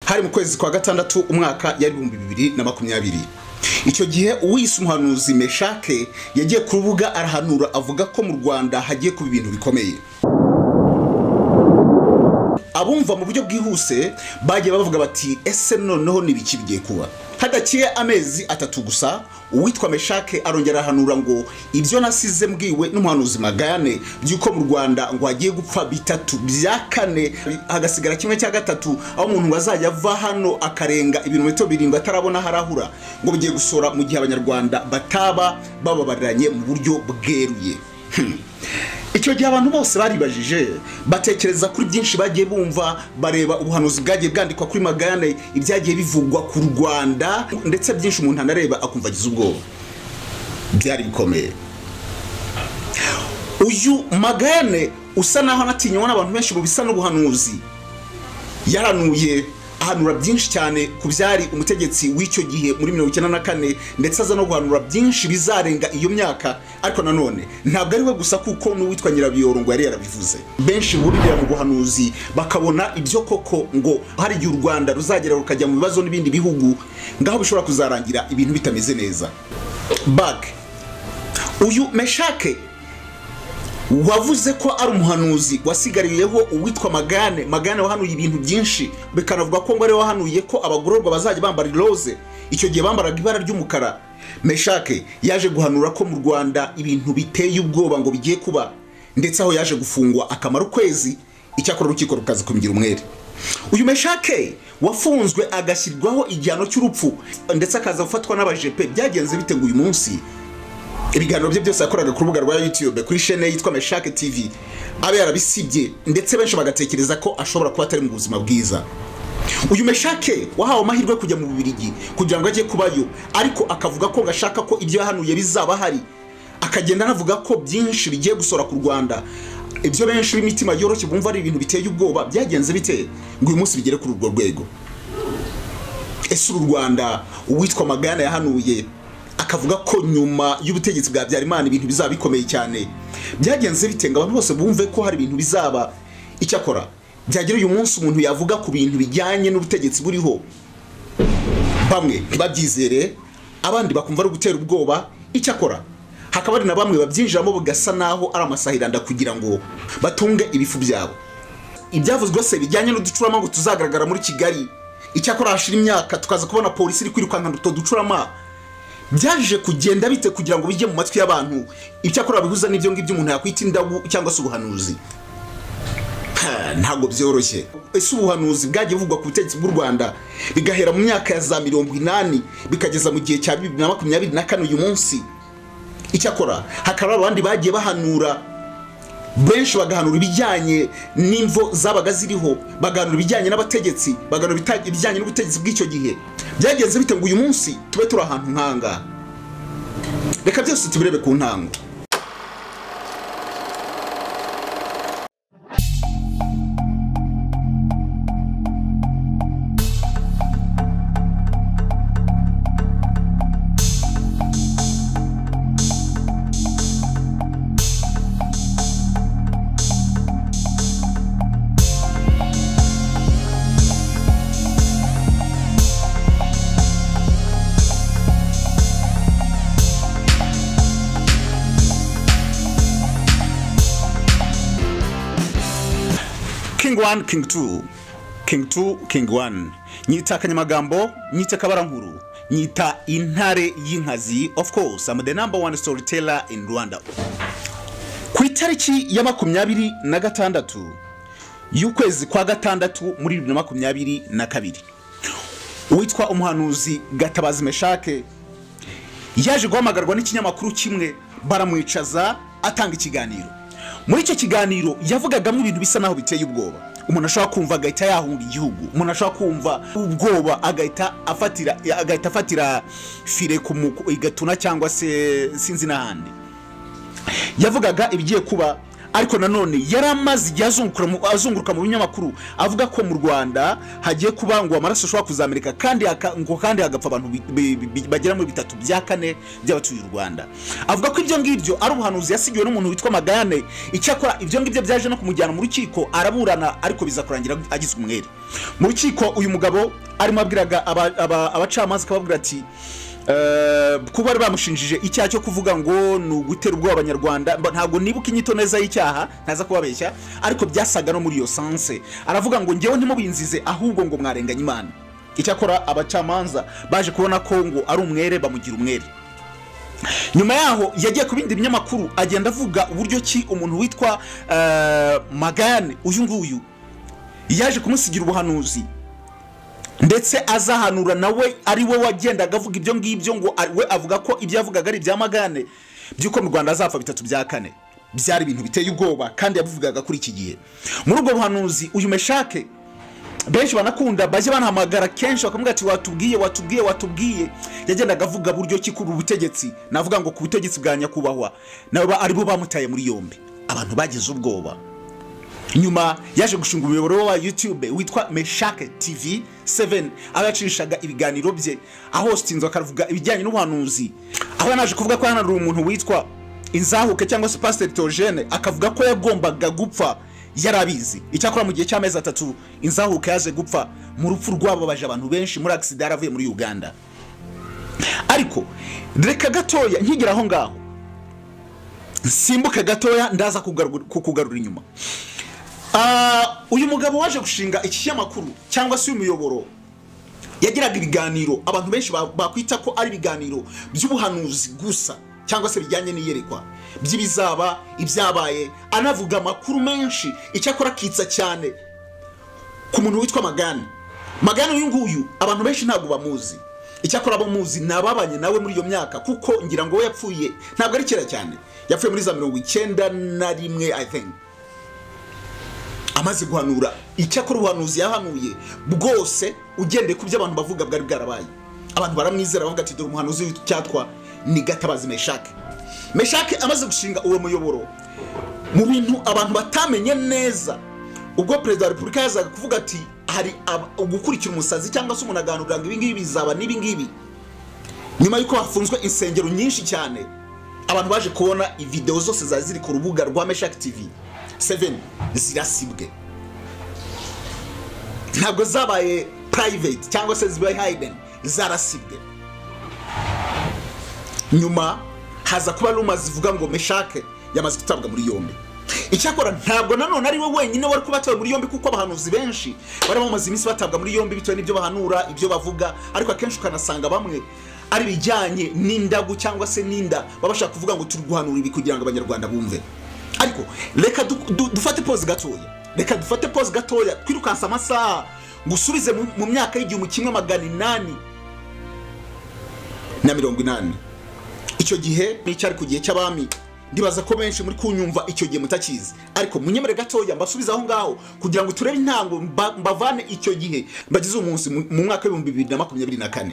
Hari mu kwezi kwa gatandatu umwaka yari 2020. Icyo gihe uwise umuhanuzi Meshake yagiye ku rubuga arahanura avuga ko mu Rwanda hagiye kuba ibintu bikomeye. Abumva mu buryo bwihuse bagiye bavuga bati ese noneho nibiki bigiye kuba. Hadaciye amezi atatu gusa uwitwa Meshake arongera ahanura ngo ibyo nasize mbwiwe n'umuhanuzi Magayane byuko mu Rwanda ngo hagiye gupfa bitatu bya kane hagasigara kimwe cya gatatu, aho umuntu azajya ava hano akarenga ibirometero 7 atarabona harahura, ngo bigiye gusora mu gihe abanyarwanda bataba bababariranye mu buryo bweruye. Icyo gihe abantu bose baribajije batekereza kuri byinshi bagiye bumva, bareba ubuhanuzi bwagiye bwandikwa kuri Magayane, ibyagiye bivugwa ku Rwanda, ndetse byinshi umuntu anareba akumva agize ubwoba. Byari bikomeye. Uyu Magayane usa naho anatinywa n'abantu benshi mu bisa n'ubuhanuzi, yaranuye ahanura byinshi cyane ku byari umutegetsi w'icyo gihe muri 1994, ndetse aza no guhanura byinshi bizarenga iyo myaka. Ariko nanone ntabwo ari we gusa, kuko n'uwitwa Nyirabiyoro ngo yari yarabivuze. Benshi burira mu buhanuzi bakabona ibyo koko, ngo hari igihe u Rwanda ruzagera rukajya mu bibazo n'ibindi bihugu, ngaho bishobora kuzarangira ibintu bitameze neza. Back uyu Meshake wavuze ko ari umuhanuzi wasigariyeho uwitwa Magayane. Magayane wahanuye ibintu byinshi, bikanavuga ko ngo ari wahanuye ko abagororwa bazajya bambara iroze, icyo gihe bambaraga ibara ry'umukara. Meshake yaje guhanura ko mu Rwanda ibintu biteye ubwoba ngo bigiye kuba, ndetse aho yaje gufungwa akamara ukwezi, icyakora urukiko rukaza kumugira umwere. Uyu Meshake wafunzwe agashyirwaho igihano cy'urupfu, ndetse akaza gufatwa n'abajepe. Byagenze bite ngo uyu munsi ibiganiro bye byose yakoraga ku rubuga rwa YouTube kuri chaîne yitwa Meshake TV abe yarabisibye, ndetse benshi bagatekereza ko ashobora kuba atari mu buzima bwiza. Uyu Meshake wahawe amahirwe kujya mu Bubiligi kugira ngo ajye kubayo, ariko akavuga ko gashaka ko ibyo yahanuye bizaba hari, akagenda anavuga ko byinshi bigiye gusora ku Rwanda, ibyo benshi b'imitima yoroshye bumva ari ibintu biteye ubwoba. Byagenze bite ngo uyu munsi bigere kuri urwo rwego? Ese uru Rwanda uwitwa Magayane yahanuye akavuga ko nyuma y'ubutegetsi bwa Habyarimana ibintu bizaba bikomeye cyane, byagenze bite ngo abantu bose bumve ko hari ibintu bizaba? Icyakora byagira uyu munsi umuntu yavuga ku bintu bijyanye n'ubutegetsi buriho, bamwe ntibabyizere, abandi bakumva ari gutera ubwoba. Icyakora hakaba hari na bamwe babyinjiramo bagasa naho ari amasahiranda kugira ngo batunge ibifu byabo. Ibyavuzwe se bijyanye n'uducurama ngo tuzagaragara muri Kigali, icyakora hashira imyaka tukaza kubona polisi iri kwirukankana utwo ducurama. Byaje kugenda bite kugira ngo bijye mu matwi y'abantu? Icyakora bihuza n'ibyo ngibyo umuntu yakwita indagu cyangwa se ubuhanuzi, ntabwo byoroshye. Ese ubuhanuzi bwagiye buvugwa ku butegetsi bw'u Rwanda bigahera mu myaka ya za 80 bikageza mu gihe cya 2024 uyu munsi, icyakora hakaba abandi bagiye bahanura, benshi bagahanura ibijyanye n'imvo zabaga ziriho, bagahanura ibijyanye n'abategetsi, bagahanura ibijyanye n'ubutegetsi bw'icyo gihe. Byagenze bite ngo uyu munsi tube turi ahantu nkanga? Reka byose tubirebe ku ntango. King 1, King 2, King 2, King 1. Nyita akanyamagambo, nyita kabarankuru, nyita intare y'inkazi. Of course, I'm the number one storyteller in Rwanda. Ku itariki ya 26 y'ukwezi kwa gatandatu muri 2022, uwitwa umuhanuzi Gatabazi Meshake yaje guhamagarwa n'ikinyamakuru kimwe, baramwicaza atanga ikiganiro. Muri icyo kiganiro yavugagamo ibintu bisa naho biteye ubwoba. Umuntu ashobora kumva agahita yahunga igihugu, umuntu ashobora kumva ubwoba agahita afatira fire ku igatuna cyangwa se sinzi n'ahandi. Yavugaga ibigiye kuba, Ariko nanone yari amaze igihe azunguruka mu binyamakuru avuga ko mu Rwanda hagiye kuba ngo amaraso ashobora kuzamereka kandi ngo kandi hagapfa abantu bagera muri 3/4 by'abatuye u Rwanda. Avuga ko ibyo ngibyo ari ubuhanuzi yasigiwe n'umuntu witwa Magayane. Icyakora ibyo ngibyo byaje no kumujyana mu rukiko araburana, ariko biza kurangira agizwe umwere. Mu rukiko uyu mugabo arimo abwiraga abacamanza akababwira ati kuba bari bamushinjije icyaha cyo kuvuga ngo ni ugutera ubwoba abanyarwanda, ntabwo nibuka inyito neza y'icyaha ntaza kubabeshya, ariko byasaga no muri iyo sanse. Aravuga ngo ngewe ntimubinzize ahubwo ngo mwarenganya Imana. Icyakora abacamanza baje kubona ko ngo ari umwere bamugira umwere. Nyuma yaho yagiye ku bindi binyamakuru agenda avuga uburyo ki umuntu witwa Magayane uyu nguyu yaje kumusigira ubuhanuzi, ndetse azahanura nawe ari we wagendaga avuga ibyo ngibyo, ngo we avuga ko ibyo yavugaga ari ibya Magayane by'uko mu Rwanda azapfa 3/4. Byari ibintu biteye ubwoba kandi yabivugaga kuri iki gihe. Muri ubwo buhanuzi uyu Meshake benshi banakunda bajye banahamagara kenshi bakamubwira ati watubwiye watubwiye watubwiye. Yagendaga avuga buryo ki kuri ubutegetsi, navuga ngo ku butegetsi bwa nyakubahwa nabo aribo bamutaye muri yombi, abantu bagize ubwoba. Nyuma yaje gushinga umuyoboro wa YouTube witwa Meshake TV 7, aho yacishaga ibiganiro bye, aho hostinze akavuga ibijyanye n'ubuhanuzi, aho yanaje kuvuga ko hanarura umuntu witwa Inzahuke cyangwa se Pastor Theogene, akavuga ko yagombaga gupfa yarabizi. Icyakora mu gihe cy'amezi 3 Inzahuke yaje gupfa mu rupfu rwababaje abantu benshi muri accident yaravuye muri Uganda. Ariko reka gatoya nkigira aho ngaho simbuke gatoya ndaza kukugarura inyuma. Uyu mugabo waje gushinga iki kinyamakuru cyangwa se umuyoboro yagiraga ibiganiro abantu benshi bakwita ko ari ibiganiro by'ubuhanuzi gusa cyangwa se bijyanye n'iyerekwa by'ibizaba ibyabaye, anavuga amakuru menshi. Icyakora kitsa cyane ku muntu witwa Magayane. Magayane uyu nguyu abantu benshi ntabwo bamuzi. Icyakora abamuzi nababanye nawe muri iyo myaka, kuko ngira ngo we yapfuye ntabwo ari kera cyane, yapfuye muri za 91 I think, amaze guhanura. Icyakora ubuhanuzi yahanuye bwose ugendeye ku byo abantu bavuga bwari bwarabaye, abantu baramwizera bavuga ati dore umuhanuzi w'icyatwa ni Gatabazi Meshake. Meshake amaze gushinga uwo muyoboro, mu bintu abantu batamenye neza ubwo Perezida wa Repubulika yazaga kuvuga ati hari gukurikira umusazi cyangwa se umuntu aganurira ngo ibi ngibi bizaba n'ibi ngibi, nyuma yuko hafunzwe insengero nyinshi cyane, abantu baje kubona video zose zari ziri ku rubuga rwa Meshake TV 7 zirasibwe, ntabwo zabaye private cyangwa se zibaye hidden, zarasibwe. Nyuma haza kuba rumors zivuga ngo Meshake yamaze gutabwa muri yombi. Icyakora ntabwo nanone ari we wenyine wari kubatabwa muri yombi, kuko abahanuzi benshi bari bamaze iminsi batabwa muri yombi bitewe n'ibyo bahanura, ibyo bavuga, ariko akenshi ukanasanga bamwe ari bijyanye n'indagu cyangwa se n'inda, baba bashaka kuvuga ngo turi guhanura ibi kugira ngo abanyarwanda bumve. Ariko reka dufate pause gatoya, reka dufate pause gatoya twirukansa amasaha ngusubize mu myaka y'1880. Icyo gihe n'icyari ku gihe cy'abami, ndibaza ko benshi muri kunyumva icyo gihe mutakizi, ariko munyemere gatoya mbasubize aho ngaho kugira ngo turebe intango mbavane icyo gihe mbagize umunsi mu mwaka wa 2024.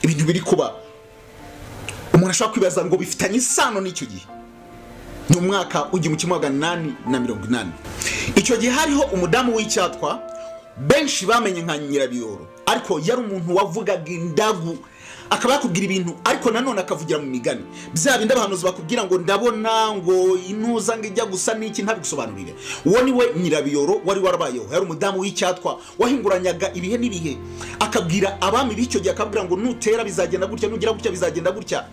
Ibintu biri kuba umuntu ashobora kwibaza ngo bifitanye isano n'icyo gihe. Ni umwaka w'1880. Icyo gihe hariho umudamu w'icyatwa benshi bamenye nka Nyirabiyoro, ariko yari umuntu wavugaga indagu, akaba yakubwira ibintu ariko nanone akavugira mu migani. Bya bindi abahanuzi bakubwira ngo ndabona ngo intuza ngo ijya gusa n'iki ntabigusobanurire. Uwo ni we Nyirabiyoro wari warabayeho, yari umudamu w'icyatwa wahinguranyaga ibihe n'ibihe, akabwira abami b'icyo gihe akabwira ngo nutera bizagenda gutya, nugira gutya bizagenda gutya.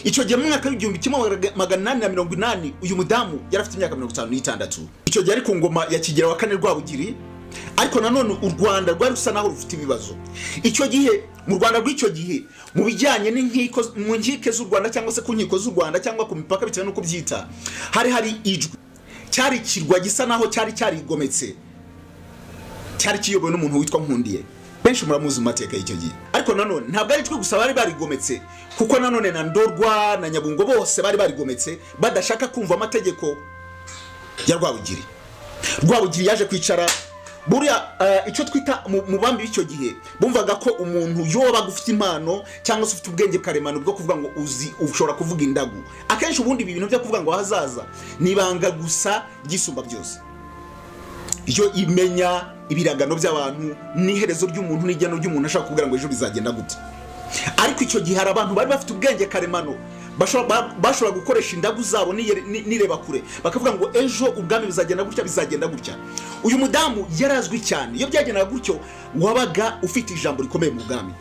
Icyo gihe mu mwaka w'1880 uyu mudamu yari afite imyaka 56. Icyo gihe ari ku ngoma ya Kigeli wa kane Rwabugiri, ariko nanone u Rwanda rwari rusa naho rufite ibibazo. Icyo gihe mu Rwanda rw'icyo gihe mu bijyanye n'inkiko, mu nkike z'u Rwanda cyangwa se ku nkiko z'u Rwanda cyangwa ku mipaka bitewe n'uko byita, hari ijwi cyari kirwa gisa naho cyari cyarigometse, cyari kiyobowe n'umuntu witwa Nkundiye. Benshi muramuzi mu mateka y'icyo gihe. Ariko nanone ntabwo ari twe gusa bari barigometse, kuko nanone na Ndorwa na Nyabungo bose bari barigometse badashaka kumva amategeko ya Rwabugiri. Rwabugiri yaje kwicara Buriya icyo twita mu bambi b'icyo gihe bumvaga ko umuntu yoba ufite impano cyangwa se ufite ubwenge karemano bwo kuvuga ngo uzi ushobora kuvuga indagu. Akenshi ubundi ibi bintu byo kuvuga ngo hazaza nibanga gusa ryisumba byose, iyo imenya ibiragano by'abantu n'iherezo ry'umuntu n'igeno ry'umuntu ashaka kuvuga ngo ejo bizagenda gute. Ariko icyo gihe hari abantu bari bafite ubwenge karemano bashobora gukoresha indagu zabo nireba kure bakavuga ngo ejo ubwami bizagenda gutya, bizagenda gutya. Uyu mudamu yarazwi cyane, iyo byagendaga gutyo wabaga ufite ijambo rikomeye mu bwami.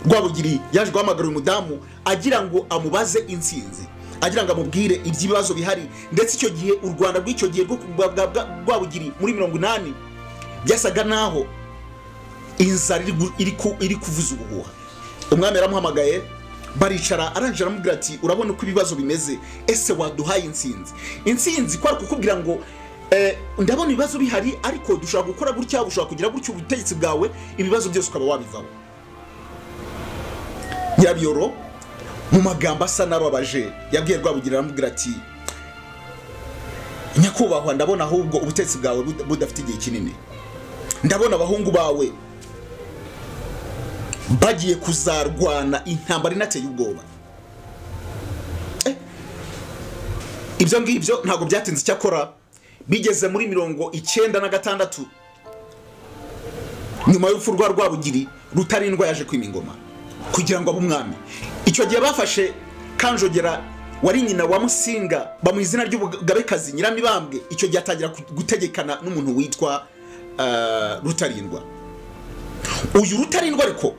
Rwabugiri yaje guhamagara uyu mudamu agira ngo amubaze intsinzi, agira ngo amubwire iby'ibibazo bihari. Ndetse icyo gihe u Rwanda rw'icyo gihe Rwabugiri muri 80 byasaga naho inzara iri kuvuza ubuhuha. Umwami yaramuhamagaye baricara, arangije aramubwira ati urabona uko ibibazo bimeze, ese waduhaye intsinzi? Intsinzi kwari kukubwira ngo ndabona ibibazo bihari ariko dushobora gukora gutya, ushobora kugira gutya ubutegetsi bwawe, ibibazo byose ukaba wabivaho. Nyirabiyoro mu magambo asa n'ababaje yabwiye Rwabugiri aramubwira ati nyakubahwa, ndabona ahubwo ubutegetsi bwawe budafite igihe kinini, ndabona abahungu bawe bagiye kuzarwana intambara inateye ubwoba. Ibyo ngibyo ntabwo byatinze, icyakora bigeze muri 96 nyuma y'urupfu rwa Rwabugiri, Rutarindwa yaje kwima ingoma kugira ngo abe umwami. Icyo gihe bafashe Kanjogera wari nyina wa Musinga bamu izina ry'ubugabekazi Nyiramibambwe. Icyo gihe atangira gutegekana n'umuntu witwa Rutarindwa. Uyu Rutarindwa ariko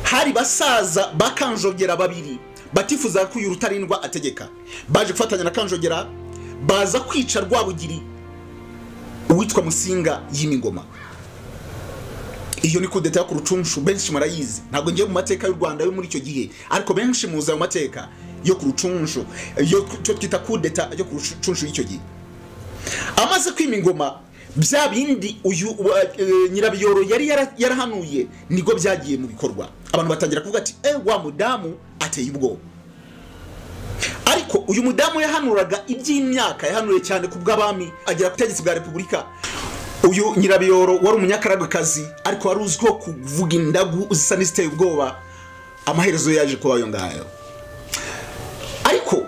hari basaza ba Kanjogera babiri batifuza ko uyu Rutarindwa ategeka, baje gufatanya na Kanjogera baza kwica Rwabugiri uwitwa Musinga y'imingoma. Iyo ni kudeta ku Rucunshu, benshi marayizi, ntabwo ngiye mu mateka y'u Rwanda yo muri icyo gihe, ariko benshi muzi ayo mateka yo ku Rucunshu, yo cyo twita kudeta yo ku Rucunshu y'icyo gihe. Amaze kwima ingoma, bya bindi uyu Nyirabiyoro yari yarahanuye niko byagiye mu bikorwa. Abantu batangira kuvuga ati wa mudamu ateye ubwoba. Ariko uyu mudamu yahanuraga iby'imyaka, yahanuye cyane ku bw'abami agera ku butegetsi bwa Repubulika. Uyu Nyirabiyoro wari umunyakaragwekazi ariko wari uzwiho kuvuga indagu zisa n'iziteye ubwoba, amaherezo yaje kuba ayo ngayo. Ariko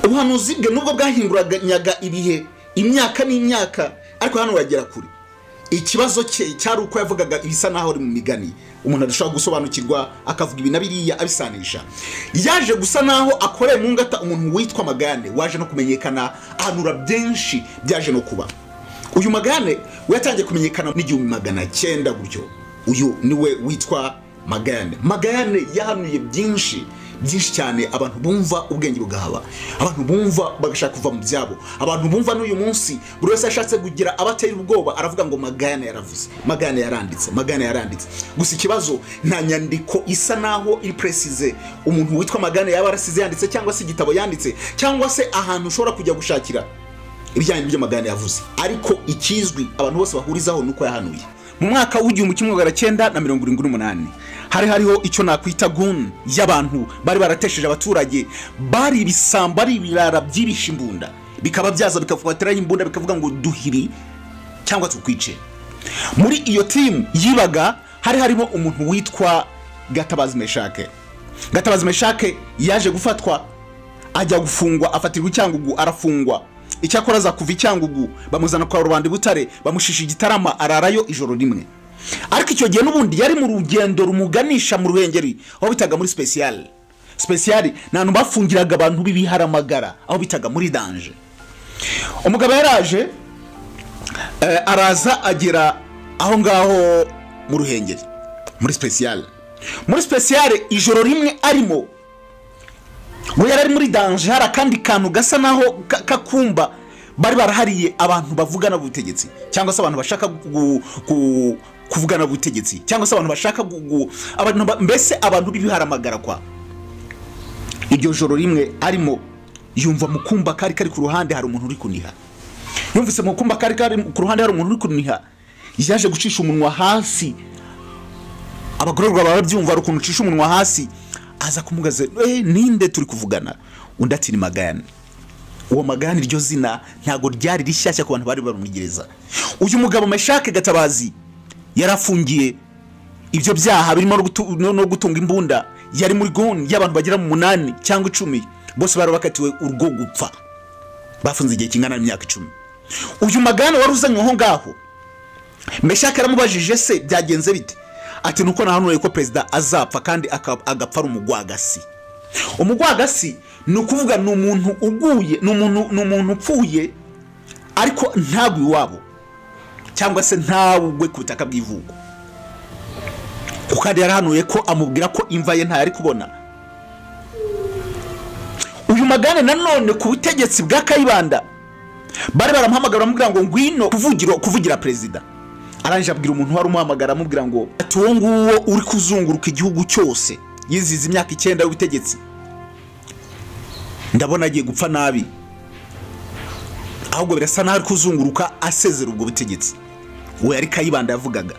ubuhanuzi bwe nubwo bwahinguraganyaga ibihe, imyaka n'imyaka, ariko hano uragera kure. Ikibazo cye cyari uko yavugaga ibisa naho ari mu migani, umuntu adashobora gusobanukirwa akavuga ibi na biriya abisanisha. Yaje gusa naho akoreye mu ngata umuntu witwa Magane, waje no kumenyekana ahanura byinshi byaje no kuba. Uyu Magane we yatangiye kumenyekana n'1900 gutyo. Uyu niwe witwa Magane. Magane yahanuye byinshi byinshi cyane, abantu bumva ubwenge bugahaba, abantu bumva bagashaka kuva mu byabo, abantu bumva n'uyu munsi buri wese ashatse kugira abatera ubwoba aravuga ngo Magane yaravuze, Magane yaranditse, Magane yaranditse. Gusa ikibazo nta nyandiko isa naho iri precise umuntu witwa Magane yaba arasize yanditse, cyangwa se igitabo yanditse, cyangwa se ahantu ushobora kujya gushakira ibijyanye n'ibyo Magane yavuze. Ariko ikizwi abantu bose bahurizaho nuko yahanuye. Mu mwaka w'1978 hari hariho icyo nakwita gun y'abantu bari baratesheje abaturage, bari ibisambo, ari ibirara byibisha imbunda, bikaba byaza bikafatira imbunda bikavuga ngo duhiri cyangwa tukwice. Muri iyo team yibaga hari harimo umuntu witwa Gatabazi Meshake. Gatabazi Meshake yaje gufatwa ajya gufungwa, afatirwa Icyangugu arafungwa. Icyakora aza kuva Icyangugu bamuzana kwa rubanda Butare, bamushisha Igitarama ararayo ijoro rimwe. Ariko icyo gihe n'ubundi yari mu rugendo rumuganisha mu Ruhengeri aho bitaga muri special. Special ni ahantu bafungiraga abantu b'ibiharamagara, aho bitaga muri danger. Umugabo yaraje araza agera aho ngaho mu Ruhengeri muri special. Muri special ijoro rimwe arimo, we yari muri danger, hari akandi kantu gasa naho kakumba bari barahariye abantu bavugana ubutegetsi, cyangwa se abantu bashaka kuvugana ubutegetsi, cyangwa se abantu bashaka abantu mbese abantu b'ibiharamagara kwa. Iryo joro rimwe arimo yumva mukumba kari kari ku ruhande hari umuntu uri kuniha. Yumvise mukumba kari kari ku ruhande hari umuntu uri kuniha, yaje gucisha umunwa hasi. Abagororwa barabyumva ari ukuntu ucisha umunwa hasi, aza kumugaza ninde turi kuvugana? Undi ati ni Magane. Uwo Magana, iryo zina ntago ryari rishyashya ku bantu bari bari muri gereza. Uyu mugabo Meshake Gatabazi yarafungiye ibyo byaha birimo no gutunga imbunda, yari muri gone y'abantu bagera mu 8 cyangwa 10, bose bari bakatiwe urwo gupfa, bafunze igihe kingana n'imyaka 10. Uyu Magana wari uzanywe aho ngaho, Meshake aramubajije se byagenze bite? Ati nuko nahanuye ko perezida azapfa kandi agapfa ari umugwagasi. Umugwagasi ni ukuvuga ni umuntu uguye, ni umuntu upfuye ariko ntagwe iwabo cyangwa se ntagwe ku butaka bw'ivuko. Kuko yarahanuye ko amubwira ko imva ye ntayari kubona. Uyu Magana nanone ku butegetsi bwa Kayibanda bari baramuhamagara bamubwira ngo ngwino kuvugira perezida. Aranje abwira umuntu wari umuhamagara amubwira ngo ati uwo nguwo uri kuzunguruka igihugu cyose yizize imyaka 9 y'ubutegetsi, ndabona agiye gupfa nabi, ahubwo birasa naho ari kuzunguruka asezera ubwo butegetsi. Uwo yari Kayibanda yavugaga.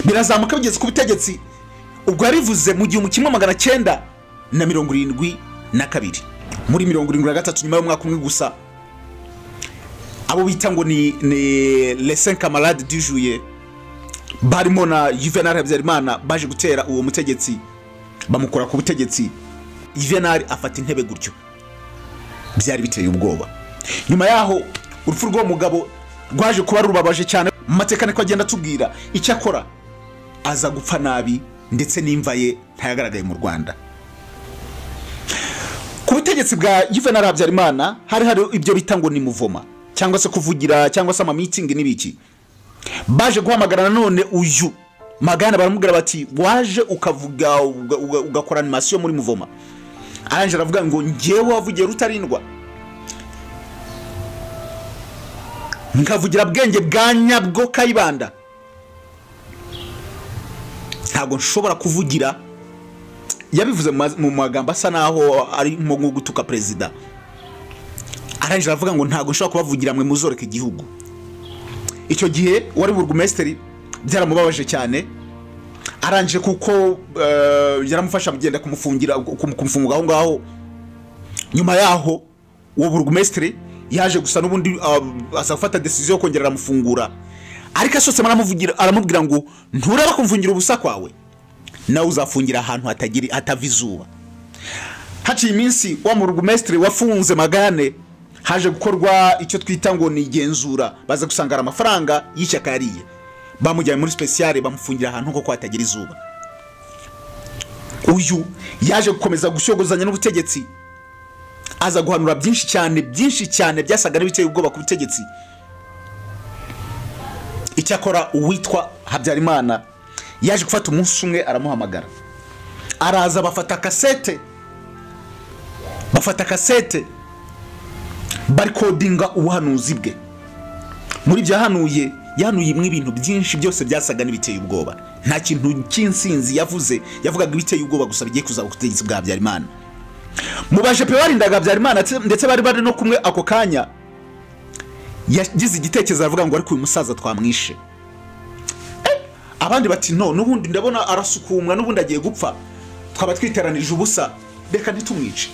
Birazamuka bigeze ku butegetsi, ubwo yarivuze mu 1972, muri 73, nyuma y'umwaka umwe gusa, abo bita ngo ni les 5 camarades du juillet barimo na Juvenal Habyarimana baje gutera uwo mutegetsi, bamukora ku butegetsi. Juvenal afata intebe gutyo. Byari biteye ubwoba. Nyuma yaho urupfu rw'uwo mugabo rwaje kuba rubabaje cyane. Mu mateka niko agenda atubwira icyo akora, aza gupfa nabi ndetse n'imva ye ntayagaragaye mu Rwanda. Ku butegetsi bwa Juvenal Habyarimana hari ibyo bita ngo ni muvoma cyangwa se kuvugira cyangwa se ama meeting n'ibiki. Baje guhamagara nanone uyu Magana baramubwira bati waje ukavuga ugakora animation muri muvoma. Aranje aravuga ngo ngewe wavugiye Rutarindwa, nkavugira bwenge bwa nyabwo Kayibanda, ntabwo nshobora kuvugira. Yabivuze mu magambo asa naho ari nko gutuka perezida. Aranje aravuga ngo ntabwo nshobora kubavugira mwe muzoreka igihugu. Icyo gihe wari burugumesteri byaramubabaje cyane. Aranje kuko yaramufasha mugenda kumufungira kumufunga aho ngaho. Nyuma yaho uwo burugumesteri yaje gusa n'ubundi aza gufata decision yo kongera aramufungura, ariko asose aramuvugira aramubwira ngo nturaba kumfungira ubusa kwawe, nawe uzafungira ahantu hatava izuba. Haciye iminsi wa burugumesteri wafunze Magane haje gukorwa icyo twita ngo ni igenzura, baza gusanga amafaranga y'ishyaka yariye, bamujyanye muri speciale bamufungira ahantu ko kwatagira izuba. Uyu yaje gukomeza gushyogozanya n'ubutegetsi, aza guhanura byinshi cyane byasaga n'ibiteye ubwoba ku butegetsi. Icyakora uwitwa Habyarimana yaje gufata umunsi umwe aramuhamagara, araza bafata kasete barikodinga ubuhanuzi bwe. Muri byo yahanuye imwe ibintu byinshi byose byasaga n'ibiteye ubwoba. Nta kintu cy'insinzi yavuze, yavugaga ibiteye ubwoba gusa bigiye kuzaba ku butegetsi bwa Habyarimana. Mu bajepe barindaga Habyarimana ndetse bari bari no kumwe ako kanya, yagize igitekerezo aravuga ngo ariko uyu musaza twamwishe. Abandi bati no, n'ubundi ndabona arasukumwa, n'ubundi agiye gupfa, twaba twiteranije ubusa, reka ntitumwice.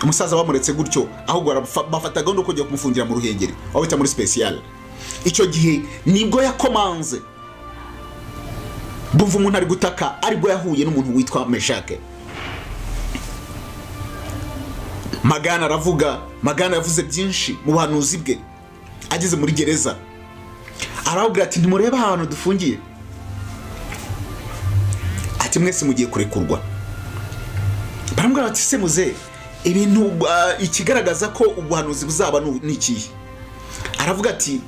Umusaza bamuretse gutyo, ahubwo bafata gahunda yo kujya kumufungira mu Ruhengeri, aho bita muri special. Icyo gihe nibwo yakomanze, bumva umuntu ari gutaka, aribwo yahuye n'umuntu witwa Meshake. Magana aravuga, Magana yavuze byinshi mu buhanuzi bwe ageze muri gereza. Arababwira ati ntimureba ahantu dufungiye, ati mwese mugiye kurekurwa. Baramubwira bati se muze, ibintu ikigaragaza ko ubuhanuzi buzaba ni ikihe? Aravuga ati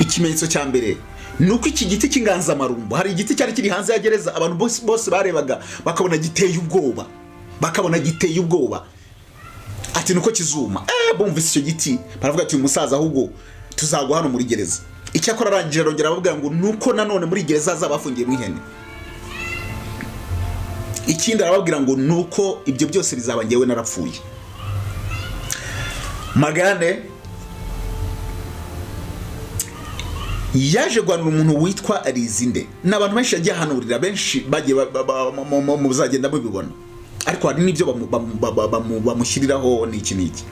ikimenyetso cya mbere nuko iki giti cy'inganzamarumbo, hari igiti cyari kiri hanze ya gereza, abantu bose barebaga bakabona giteye ubwoba, ati nuko kizuma. Bumvise icyo giti baravuga ati uyu musaza ahubwo tuzagwa hano muri gereza. Icyakora arangije arongera ababwira ngo nuko nanone muri gereza azabafungiye mu ihene. Ikindi arababwira ngo nuko ibyo byose bizaba ngewe narapfuye. Magane yaje guhanura umuntu witwa Rizinde. N'abantu benshi yagiye ahanurira, benshi bagiye muzagenda mubibona, ariko hari n'ibyo bamushyiriraho n'iki n'iki.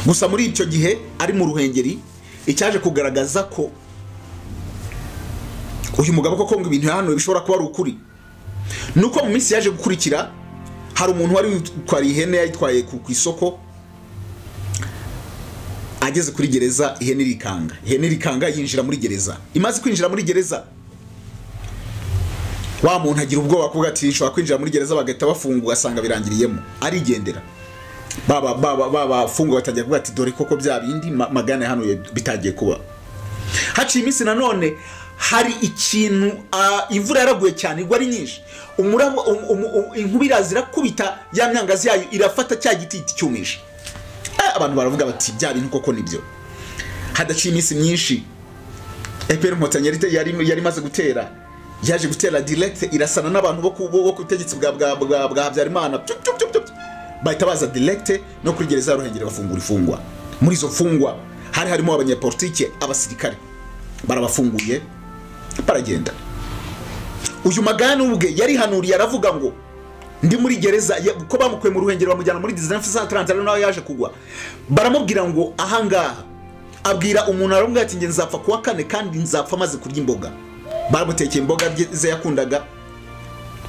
Gusa muri icyo gihe ari mu Ruhengeri, icyaje kugaragaza ko uyu mugabo koko ngo ibintu yahanuye bishobora kuba ari ukuri, nuko mu minsi yaje gukurikira hari umuntu wari witwariye ihene, yayitwaye ku isoko, ageze kuri gereza ihene irikanga, ihene irikanga yinjira muri gereza. Imaze kwinjira muri gereza, wa muntu agira ubwoba kuvuga ati nshobora kwinjira muri gereza bagahita bafunga, asanga birangiriyemo, arigendera. Baba funga batangiye kuvuga ati dore koko bya bindi Magana yahanuye bitagiye kuba. Haciye iminsi nanone hari ikintu, imvura yaraguye cyane, igwa ari nyinshi, umurabo inkuba iraza irakubita ya myangazi yayo irafata cya giti cyumisha. Abantu baravuga bati bya bintu koko nibyo. Hadaciye iminsi myinshi FPR Inkotanyi yari imaze gutera, yaje gutera direct irasana n'abantu bo ku butegetsi bwa Habyarimana, bahita baza direct no kuri gereza ya Ruhengeri bafungura ifungwa. Muri izo mfungwa hari harimo abanyepolitike, abasirikare, barabafunguye baragenda. Uyu Magana ubwe yarihanuriye aravuga ngo ndi muri gereza, ko bamukuye mu Ruhengeri bamujyana muri 1930 nawe yaje kugwa. Baramubwira ngo ahangaha, abwira umuntu aramubwira ati nge nzapfa kuwa kane kandi nzapfa maze kurya imboga. Baramutekeye imboga ze yakundaga,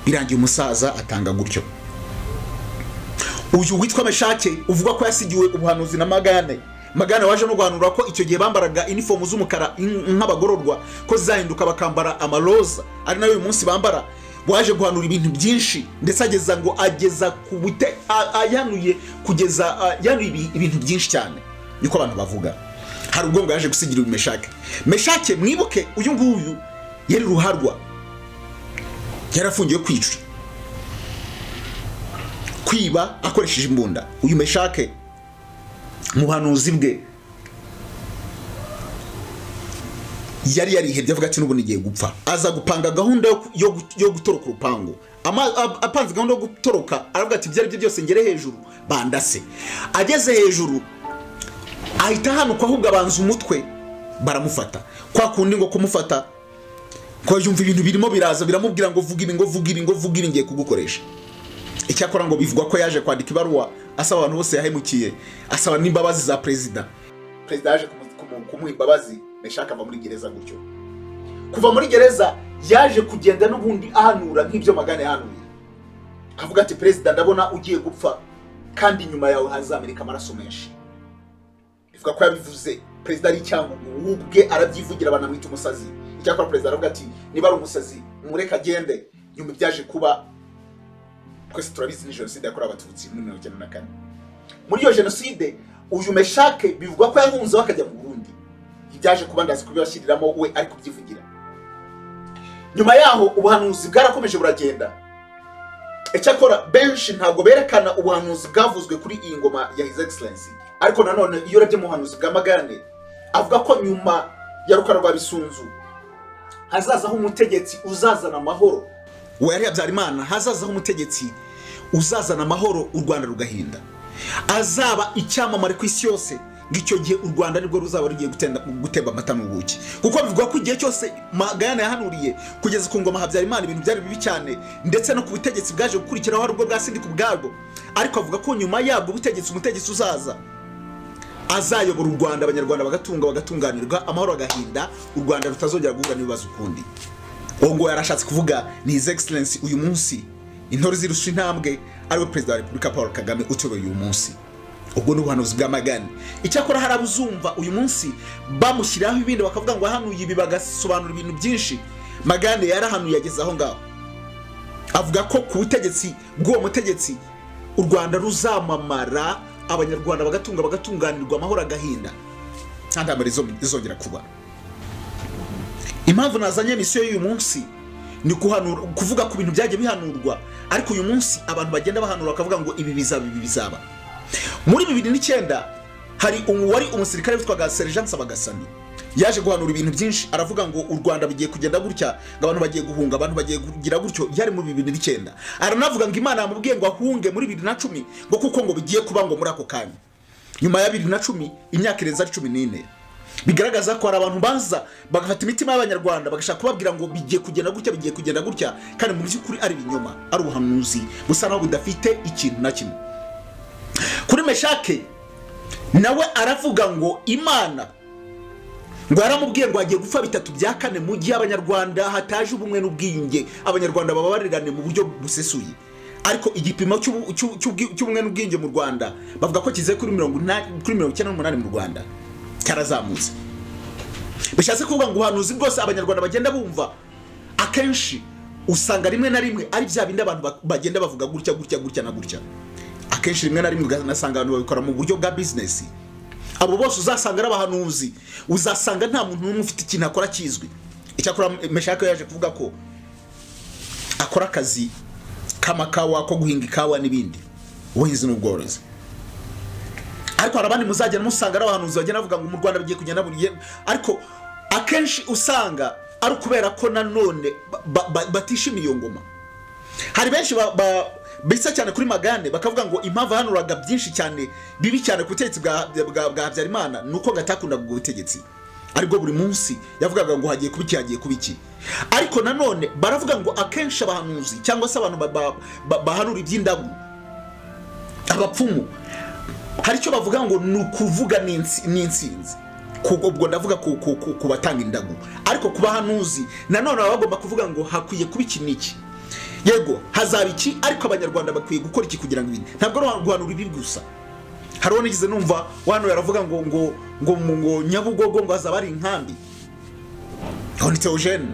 birangiye umusaza atanga gutyo. Uyu witwa Meshake uvuga ko yasigiwe ubuhanuzi na Magane, Magana waje no guhanura ko icyo gihe bambaraga uniform z'umukara nk'abagororwa, ko zizahinduka bakambara amaroza ari nayo uyu munsi bambara. Waje guhanura ibintu byinshi, ndetse ageza ngo ageza ku bute ayanuye kugeza yanuye ibintu byinshi cyane, niko abantu bavuga. Hari ubwo ngo yaje gusigira uyu Meshake. Meshake mwibuke uyu nguyu yari ruharwa, yarafungiye kwica, kwiba akoresheje imbunda. Uyu Meshake mu buhanuzi bwe yari yarihebye avuga ati n'ubu nigiye gupfa. Aza gupanga gahunda yo gutoroka urupangu. Apanze gahunda yo gutoroka, aravuga ati ibyo ari byo byose ngere hejuru bandase. Ageze hejuru ahita hanuka, ahubwo abanza umutwe baramufata. Kwa kundi ngo kumufata ko yumva ibintu birimo biraza biramubwira ngo vuga ibi, ngo vuga ibi, ngo vuga ibi, ngiye kugukoresha. Icyakora ngo bivugwa ko yaje kwandika ibaruwa asaba abantu bose yahemukiye, asaba n'imbabazi za president. President yaje kumuha imbabazi, Meshake ava muri gereza gutyo. Kuva muri gereza yaje kugenda n'ubundi ahanura nk'ibyo Magana yahanuye. Avuga ati president ndabona ugiye gupfa kandi nyuma yawe hazamereka amaraso menshi. Bivuga ko yabivuze president ari Cyangugu ubwe arabyivugira, banamwita umusazi. Icyakora president aravuga ati niba ari umusazi mureka agende. Nyuma byaje kuba twese turabizi ni jenoside yakorewe Abatutsi muri 1994. Muri iyo jenoside uyu Meshake bivugwa ko yahunze akajya mu Burundi. Ibyaje kuba ndazi kubibashyiriramo we ari kubyivugira. Nyuma yaho ubuhanuzi bwarakomeje buragenda. Icyakora benshi ntabwo berekana ubuhanuzi bwavuzwe kuri iyi ngoma ya His Excellency. Ariko nanone iyo urebye mu buhanuzi bwa Magane avuga ko nyuma ya Rukara rwa Bisunzu hazazaho umutegetsi uzazana amahoro. We yari Habyarimana, hazazaho umutegetsi uzazana amahoro u Rwanda rugahinda, azaba icyamamare ku isi yose. Ngicyo gihe u Rwanda nibwo ruzaba rugiye gutemba amata n'ubuki. Kuko bivugwa ko igihe cyose Magana yahanuriye kugeza ku ngoma Habyarimana ibintu byari bibi cyane, ndetse no ku butegetsi bwaje gukurikiraho ari ubwo bwa Sindika ubwabwo. Ariko avuga ko nyuma yabwo butegetsi umutegetsi uzaza azayobora u Rwanda, abanyarwanda bagatunga bagatunganirwa, amahoro agahinda, u Rwanda rutazongera guhura n'ibibazo ukundi. Uwo ngo yarashatse kuvuga ni His Excellency uyu munsi, intore zirusha intambwe, ariwe Perezida wa Repubulika Paul Kagame utuyoboye uyu munsi. Ubwo ni ubuhanuzi bwa Magana. Icyakora hari abuzumva uyu munsi bamushyiraho ibindi bakavuga ngo ahanuye ibi, bagasobanura ibintu byinshi. Magana yarahanuye ageze aho ngaho, avuga ko ku butegetsi bw'uwo mutegetsi u Rwanda ruzamamara, abanyarwanda bagatunga bagatunganirwa, amahoro agahinda, nta ntambara izongera kuba. Impamvu nazanye misiyo y'uyu munsi ni kuvuga ku bintu byagiye bihanurwa, ariko uyu munsi abantu bagenda bahanura bakavuga ngo ibi bizaba, ibi bizaba. Muri 2009 hari wari umusirikare witwaga Sergeant Sabagasani, yaje guhanura ibintu byinshi, aravuga ngo u Rwanda bigiye kugenda gutya, ngo abantu bagiye guhunga, abantu bagiye kugira gutyo. Yari muri 2009. Aranavuga ngo Imana yamubwiye ngo ahunge muri 2010, ngo kuko ngo bigiye kuba ngo muri ako kanya. Nyuma ya 2010 imyaka irenze 14, bigaragaza ko hari abantu baza bagafata imitima y'abanyarwanda bagashaka kubabwira ngo bigiye kugenda gutya, bigiye kugenda gutya, kandi mu by'ukuri ari ibinyoma, ari ubuhanuzi busa naho budafite ikintu na kimwe. Kuri Meshake Nawe aravuga ngo Imana ngo yaramubwiye ngo agiye gupfa 3 bya 4 mu gihe Abanyarwanda hataje ubumwe n'ubwiyunge, Abanyarwanda bababarirane mu buryo busesuye. Ariko igipimo cy'ubumwe n'ubwiyunge mu Rwanda bavuga ko kize kuri 98 mu Rwanda, cyarazamutse. Bishatse kuvuga ngo ubuhanuzi bwose Abanyarwanda bagenda bumva akenshi usanga rimwe na rimwe ari bya bindi abantu bagenda bavuga gutya gutya gutya na gutya. Akenshi rimwe na rimwe ugasanga abantu babikora mu buryo bwa business. Abo bose uzasanga ari abahanuzi, uzasanga nta muntu n'umwe ufite ikintu akora kizwi. Icyakora Meshake yaje kuvuga ko akora akazi k'amakawa, ko guhinga ikawa n'ibindi, ubuhinzi n'ubworozi. Ariko hari abandi muzagenda musanga ari abahanuzi bagenda bavuga ngo mu Rwanda bigiye kugenda buriye, ariko akenshi usanga ari ukubera ko nanone batishimiye iyo ngoma. Hari benshi bisa cyane kuri Magane bakavuga ngo impamvu hanuraga byinshi cyane bibi cyane ku butegetsi bwa Habyarimana nuko gatakundaga ubwo butegetsi, aribwo buri munsi yavugaga ngo hagiye kubiki, hagiye kubiki. Ariko nanone baravuga ngo akenshi abahanuzi cyangwa se abantu bahanura iby'indagu, abapfumu, hari icyo bavuga ngo ni ukuvuga n'insinzi. Ubwo ndavuga ku batanga indagu, ariko ku bahanuzi nanone baba bagomba kuvuga ngo hakwiye kuba iki n'iki, yego hazaba iki, ariko Abanyarwanda bakwiye gukora iki kugira ngo ibindi. Ntabwo ari guhanura ibi gusa. Hari nigeze numva wano yaravuga ngo ngo ngo ngo Nyabugogo ngo hazaba ari inkambi. Ni Theogene.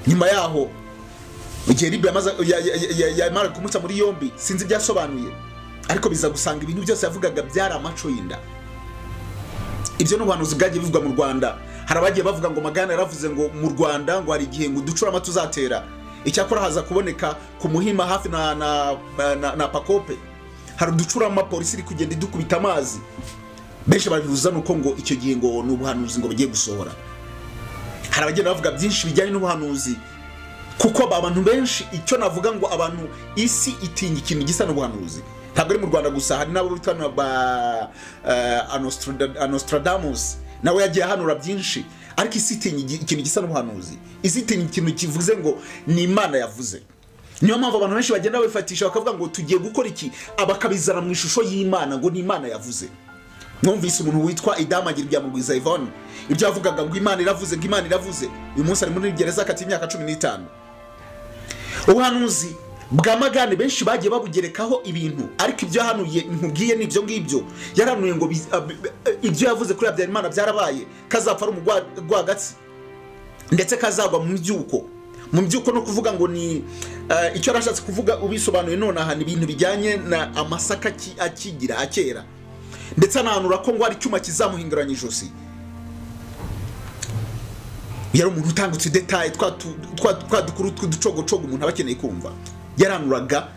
Nyuma yaho igihe Libya yamara kumutsa muri yombi, sinzi ibyasobanuye, ariko biza gusanga ibintu byose yavugaga byari amaco y'inda. Ibyo n'ubuhanuzi bwagiye bivugwa mu Rwanda. Hari abagiye bavuga ngo Magana yaravuze ngo mu Rwanda ngo hari igihe ngo uducurama tuzatera. Icyakora haza kuboneka ku Muhima hafi na Pakope, hari uducurama polisi iri kugenda idukubita amazi. Benshi babivuza nuko ngo icyo gihe ngo ni ubuhanuzi ngo bagiye gusohora. Hari abagenda bavuga byinshi bijyanye n'ubuhanuzi, kuko abantu benshi icyo navuga ngo abantu isi itinya ikintu gisa n'ubuhanuzi. Ntabwo ari mu Rwanda gusa, hari nabo bitwa ba Nostradamus, nawe yagiye ahanura byinshi, ariko isi itinya ikintu gisa n'ubuhanuzi. Isi itinya ikintu kivuze ngo ni Imana yavuze. Niyo mpamvu abantu benshi bagenda babifatisha bakavuga ngo tugiye gukora iki, abakabizana mu ishusho y'Imana ngo ni Imana yavuze. Mwumvise umuntu witwa Idamagira bya Mugwiza Yvonne, ibyo yavugaga ngo Imana iravuze, ngo Imana iravuze. Uyu munsi ari muri gereza akati imyaka 15. Ubuhanuzi bwa Magane benshi bagiye babugerekaho ibintu, ariko ibyo yahanuye nkubwiye n'ibyo ngibyo. Yarahanuye ngo ibyo yavuze kuri Habyarimana byarabaye, kazapfa ari umugwagatsi ndetse kazagwa mu byuko. Mu byuko no kuvuga ngo ni icyo yarashatse kuvuga ubisobanuye nonaha ni ibintu bijyanye na amasaka akigira akera, ndetse anahanura ko ngo ari icyuma kizamuhinguranya ijosi. Yari umuntu utangutse detail twa dukuru tw'uducogocogo umuntu aba akeneye kumva. Yaranuraga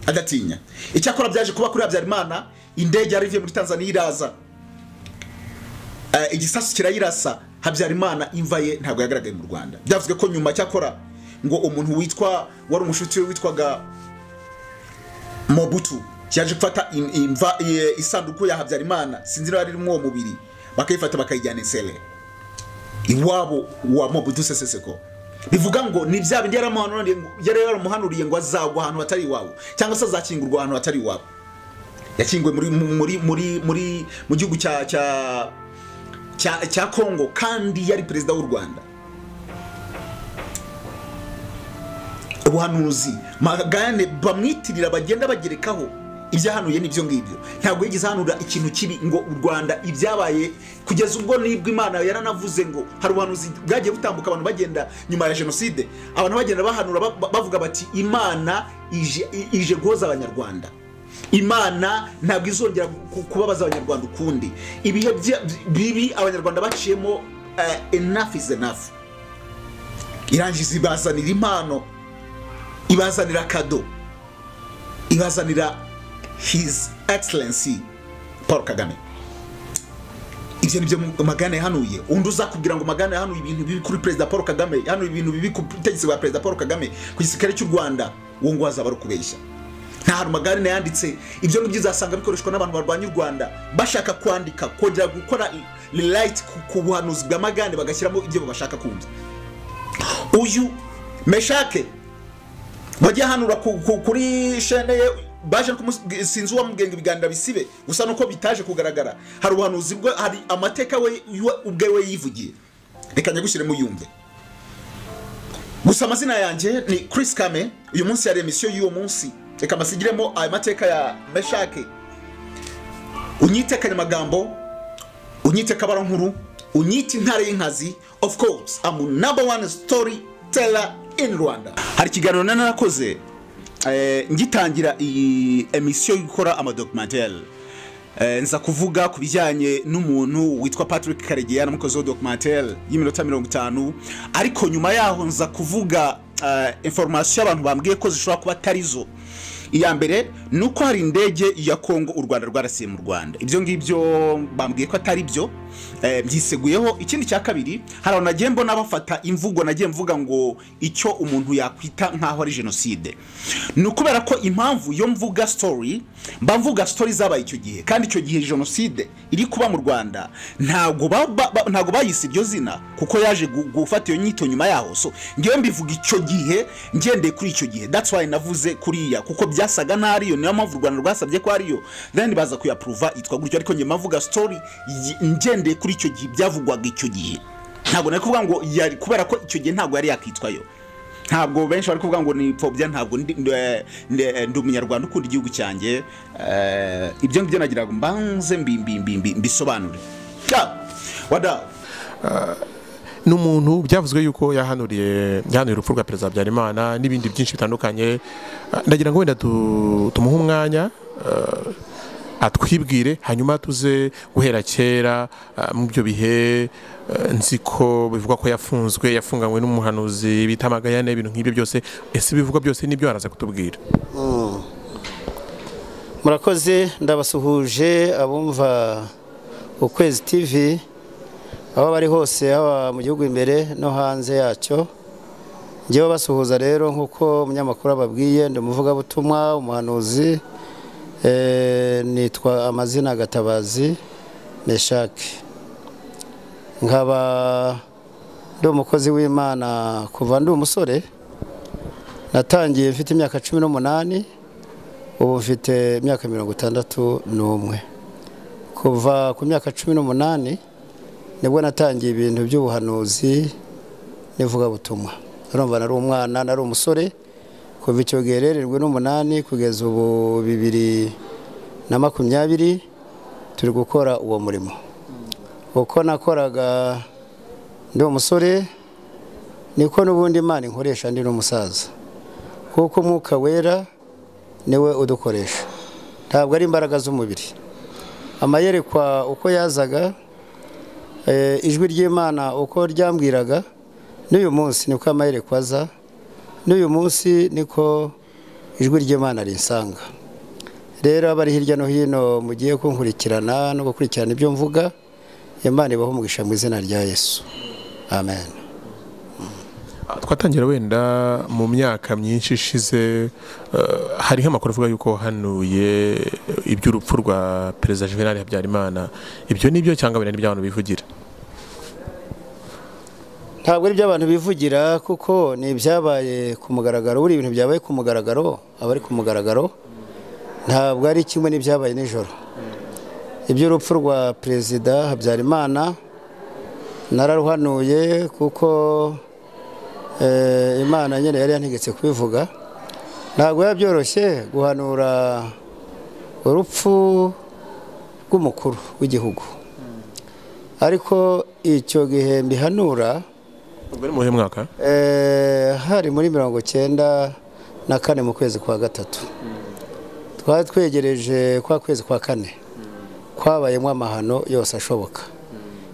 adatinya. Icyakora byaje kuba kuri Habyarimana, indege yarivuye muri Tanzania iraza, igisasu kirayirasa, Habyarimana imva ye ntabwo yagaragaye mu Rwanda. Byavuzwe ko nyuma cyakora ngo umuntu witwa wari umushuti we witwaga Mobutu yaje gufata imva isanduku ya Habyarimana, sinzi niba ari mu mubiri, bakayifata bakayijyana Nsele iwabo wa Mobutu Sese Seko. Bivuga ngo ni bya bindi yaramuhanuriye ngo azagwa ahantu hatari iwabo, cyangwa se azakingurwa ahantu hatari iwabo. Yakinguwe muri muri muri muri mu gihugu cya cya cya Kongo, kandi yari perezida w'u Rwanda. Ubuhanuzi Magane bamwitirira bagenda bagerekaho ibyo yahanuye n'ibyo ngibyo. Ntabwo yigeze ahanura ikintu kibi ngo u Rwanda ibyabaye kugeza ubwo nibwo Imana yaranavuze ngo hari ubuhanuzi bwagiye butambuka abantu bagenda nyuma ya jenoside, abantu bagenda bahanura bavuga bati Imana ije guhoza Abanyarwanda, Imana ntabwo izongera kubabaza Abanyarwanda ukundi. Ibihe bibi Abanyarwanda baciyemo, enough is enough. Irangiza ibazanira impano, ibazanira kado, ibazanira His Excellency Paul Kagame. Ibyo nibyo Magane yahanuye. Undi uzakubwira ngo Magane yahanuye ibintu bibi kuri Perezida Paul Kagame, yahanuye ibintu bibi ku butegetsi bwa Perezida Paul Kagame, ku gisirikare cy'u Rwanda, uwo ngo azaba ari ukubeshya. Nta hantu Magane yanditse ibyo ngibyo uzasanga bikoreshwa n'abantu barwanya u Rwanda, bashaka kwandika kongera gukora rewrite ku buhanuzi bwa Magane, bagashyiramo ibyo bashaka kumva. Uyu Meshake wagiye ahanura kuri chaîne ye Baje sinzi uwamubwiye ngo ibiganiro bisibe, gusa nuko bitaje kugaragara. Hari ubuhanuzi bwe, hari amateka we ubwe we yivugiye. Reka nyagushyiremo yumve. Gusa amazina yanjye ni Chris Kame. Uyu munsi yari emisiyo y'uwo munsi, reka mbasigiremo ayo mateka ya Meshake. Unyite Kanyamagambo, unyite Kabarankuru, unyite Intare y'Inkazi. Of course, I'm number one storyteller in Rwanda. Hari ikiganiro narakoze ngitangira iyi emisiyo yo gukora amadocumentaire. Nza kuvuga ku bijyanye n'umuntu witwa Patrick Karegeya n'umukozi wa documentaire y'iminota 50, ariko nyuma yaho nza kuvuga information abantu bambwiye ko zishobora kuba atarizo. Iya mbere nuko hari indege ya Kongo u Rwanda rwarasiye mu Rwanda, ibyo ngibyo bambwiye ko atari byo, byiseguyeho. Ikindi cya kabiri, hari abantu nagiye mbona bafata imvugo nagiye mvuga ngo icyo umuntu yakwita nkaho ari jenoside. Ni ukubera ko impamvu yo mvuga story, mba mvuga story zabaye icyo gihe, kandi icyo gihe jenoside iri kuba mu Rwanda ntabwo bayise iryo zina kuko yaje gufata iyo nyito nyuma yaho. So ngewe mbivuga icyo gihe ngendeye kuri icyo gihe, that's why navuze kuriya, kuko byasaga n'ariyo, niyo mpamvu u Rwanda rwasabye ko ariyo, then baza kuyaprova itwa gutyo. Ariko njye mvuga story ngendeye kuri icyo gihe byavugwaga icyo gihe, ntabwo nari kuvuga ngo yari, kubera ko icyo gihe ntabwo yari yakitwayo. Ntabwo benshi bari kuvuga ngo ni pfobya, ntabwo ndi umunyarwanda ukunda igihugu cyanjye. Ibyo ngibyo nagira ngo mbanze mbisobanure. Wada n'umuntu byavuzwe yuko yahanuriye urupfu rwa Perezida Habyarimana n'ibindi byinshi bitandukanye. Ndagira ngo wenda tumuhe umwanya atwibwire, hanyuma tuze guhera kera mu byo bihe. Nzi ko bivugwa ko yafunzwe, yafunganywe n'umuhanuzi bita Magayane, ibintu nk'ibyo byose. Ese bivugwa byose nibyo araza kutubwira? Murakoze, ndabasuhuje abumva Ukwezi TV aho bari hose, haba mu gihugu imbere no hanze yacyo. Ngewe basuhuza rero nkuko umunyamakuru ababwiye, ndi umuvugabutumwa, umuhanuzi, nitwa amazina Gatabazi Meshake, nkaba ndi umukozi w'Imana kuva ndi umusore. Natangiye mfite imyaka 18, ubu mfite imyaka 61. Kuva ku myaka 18 nibwo natangiye ibintu by'ubuhanuzi n'ivugabutumwa. Urumva nari umwana, nari umusore. Kuva icyo gihe rero 78 kugeza ubu 2020 turi gukora uwo murimo. Uko nakoraga ndi umusore niko n'ubundi Imana inkoresha ndi n'umusaza, kuko Umwuka Wera niwe udukoresha, ntabwo ari imbaraga z'umubiri. Amayerekwa uko yazaga, ijwi ry'Imana uko ryambwiraga, n'uyu munsi niko amayerekwa aza, n'uyu munsi niko ijwi ry'Imana rinsanga. Rero abari hirya no hino mugiye kunkurikirana no gukurikirana ibyo mvuga, Imana ibahe umugisha mu izina rya Yesu, amen. Twatangira wenda mu myaka myinshi ishize, hari nk'amakuru avuga yuko hanuye iby'urupfu rwa Perezida Juvenal Habyarimana. Ibyo nibyo cyangwa wenda n'ibyo abantu bivugira? Ntabwo ari ibyo abantu bivugira, kuko ni ibyabaye ku mugaragaro. Buri ibintu byabaye ku mugaragaro aba ari ku mugaragaro, ntabwo ari kimwe n'ibyabaye nijoro. Iby'urupfu rwa Perezida Habyarimana nararuhanuye kuko Imana nyine yari yantegetse kubivuga. Ntabwo biba byoroshye guhanura urupfu rw'umukuru w'igihugu, ariko icyo gihe mbihanura hari muri 94 mu kwezi kwa gatatu. Twari twegereje kwa kwezi kwa kane kwabayemo amahano yose ashoboka.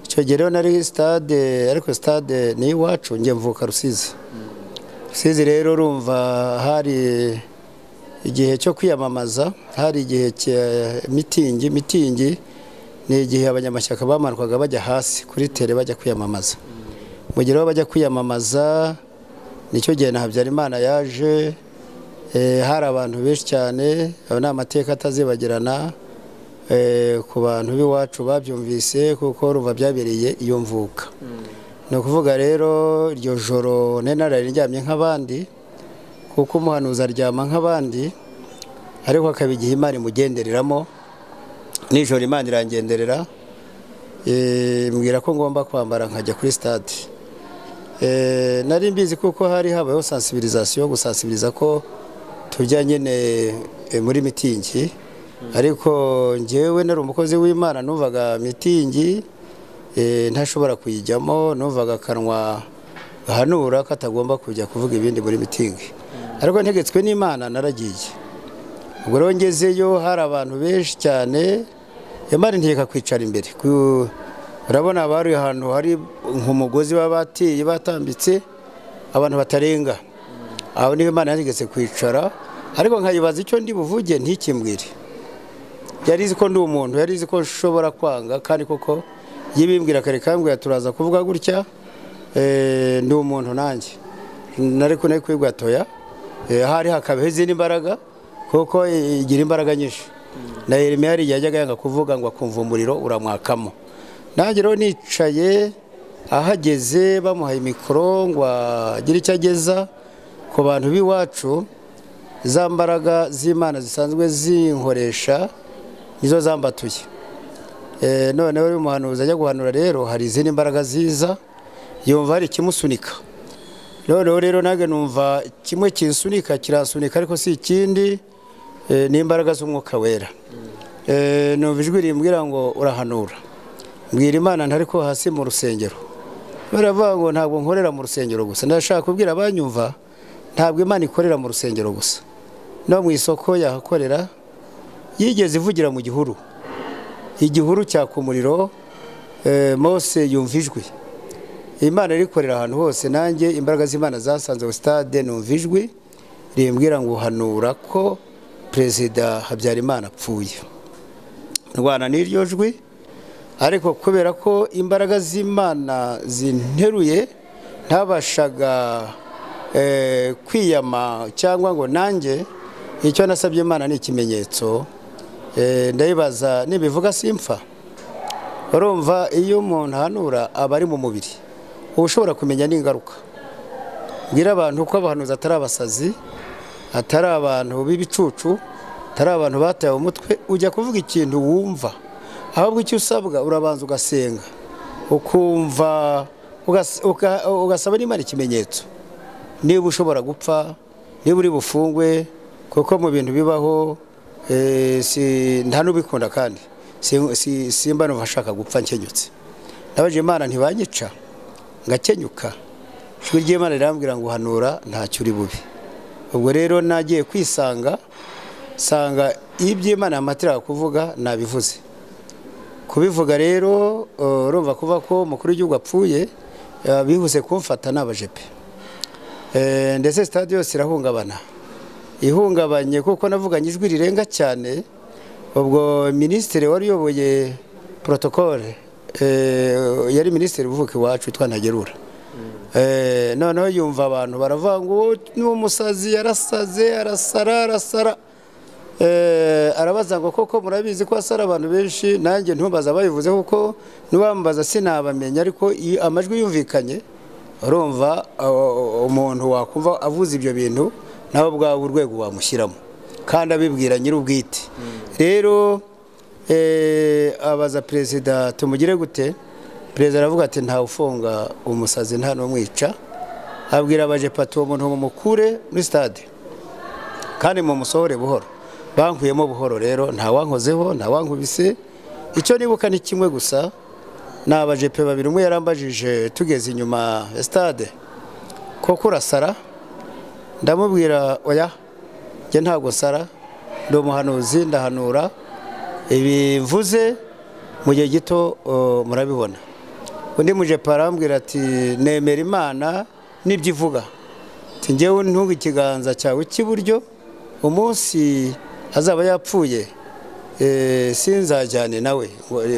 Icyo gihe rero nari stade, ariko stade ni iwacu, njye mvuka Rusizi. Rusizi rero urumva hari igihe cyo kwiyamamaza, hari igihe cya mitingi. Mitingi ni igihe abanyamashyaka bamanukwaga bajya hasi kuri tere bajya kwiyamamaza. Mu gihe bajya kwiyamamaza nicyo gihe na Habyarimana yaje, hari abantu benshi cyane. Ayo ni amateka atazibagirana ku bantu b'iwacu babyumvise, kuko ruva byabereye iyo mvuka. Ni ukuvuga rero iryo joro nari nararyamye nk'abandi, kuko umuhanuzi aryama nk'abandi. Ariko akaba igihe Imana imugendereramo. Nijoro Imana irangenderera, mbwira ko ngomba kwambara nkajya kuri stade. Nari mbizi kuko hari habayeho sensibilisation, gusensibiliza ko tujya nyine muri mitingi, ariko njyewe nari umukozi w'Imana, numvaga mitingi ntashobora kuyijyamo, numvaga akanwa gahanura katagomba kujya kuvuga ibindi muri mitingi. Ariko ntegetswe n'Imana naragiye. Ubwo rero ngezeyo hari abantu benshi cyane, Imana integeka kwicara imbere. Urabona bari ahantu hari nk'umugozi babateye batambitse abantu batarenga. Aho niho Imana yantegetse kwicara, ariko nkayibaza icyo ndi buvuge ntikimbwire. Yari izi ko ndi umuntu, yari izi ko nshobora kwanga, kandi koko yibimbwira kare kambwira turaza kuvuga gutya, ndi umuntu nanjye. Nari ko nari kwibwa toya, hari hakabeho izindi mbaraga kuko igira imbaraga nyinshi. Na Yeremiya yari yajyaga yanga kuvuga ngo akumva umuriro uramwakamo. Nanjye rero nicaye ahageze bamuhaye mikoro ngo agire icyo ageza ku bantu b'iwacu, za mbaraga z'Imana zisanzwe zinkoresha nizo zambatuye. Noneho uyu muhanuzi ajya guhanura rero hari izindi mbaraga ziza, yumva hari ikimusunika. Noneho rero nanjye numva kimwe kinsunika kirasunika, ariko si ikindi, ni imbaraga z'Umwuka Wera. Numva ijwi rimbwira ngo urahanura. Mbwira Imana ntari ko hasi mu rusengero. Baravuga ngo ntabwo nkorera mu rusengero gusa. Ndashaka kubwira abanyumva ntabwo Imana ikorera mu rusengero gusa. No mu isoko yahakorera, yigeze ivugira mu gihuru. Igihuru cyaka umuriro, Mose yumva ijwi. Imana irikorera ahantu hose. Nanjye imbaraga z'Imana zasanze mu stade, numva ijwi rimbwira ngo hanura ko Perezida Habyarimana apfuye. Ndwana n'iryo jwi, ariko kubera ko imbaraga z'Imana zinteruye ntabashaga kwiyama cyangwa ngo nanjye icyo nasabye Imana ni ikimenyetso. Ndayibaza nibivuga simpfa. Urumva iyo umuntu ahanura aba ari mu mubiri, uba ushobora kumenya n'ingaruka. Mbwira abantu ko abahanuzi atari abasazi, atari abantu b'ibicucu, atari abantu bataye umutwe. Ujya kuvuga ikintu wumva, ahubwo icyo usabwa urabanza ugasenga, ukumva, ugasaba n'Imana ikimenyetso niba ushobora gupfa, niba uri bufungwe, kuko mu bintu bibaho nta n'ubikunda, kandi simba numva ashaka gupfa nkenyutse. Nabaje Imana ntibanyica ngakenyuka. Ijwi ry'Imana rirambwira ngo hanura ntacyo uri bubi. Ubwo rero nagiye kwisanga sanga iby'Imana yamatira kuvuga nabivuze. Kubivuga rero urumva kuva ko umukuru w'igihugu apfuye, bihuse kumfata n'abajepe. Ndetse stade yose irahungabana. Ihungabanye kuko navuganye ijwi rirenga cyane. Ubwo minisitiri wari uyoboye protocole, yari minisitiri uvuka iwacu witwa Ntagerura. Noneho yumva abantu baravuga ngo n'umusazi yarasaze, arasara arasara. Arabaza ngo koko murabizi ko asara abantu benshi? Nanjye ntumbaza babivuze kuko niwambaza sinabamenya, ariko amajwi yumvikanye urumva umuntu wakumva avuze ibyo bintu nawe ubwawe urwego wamushyiramo, kandi abibwira nyir'ubwite. Rero abaza perezida tumugire gute? Perezida aravuga ati ntawe ufunga umusazi nta n'umwica. Abwira abajepe uwo muntu mumukure muri stade kandi mumusohore buhoro. Bankuyemo buhoro rero, nta wankozeho, nta wankubise. Icyo nibuka ni kimwe gusa, ni abajepe babiri, umwe yarambajije tugeze inyuma ya stade koko urasara? Ndamubwira oya, njye ntabwo nsara, ndi umuhanuzi ndahanura, ibi mvuze mu gihe gito murabibona. Undi mujepe arambwira ati nemera Imana n'ibyo ivuga, ati njyewe ntunga ikiganza cyawe cy'iburyo, umunsi azaba yapfuye sinzajyane nawe,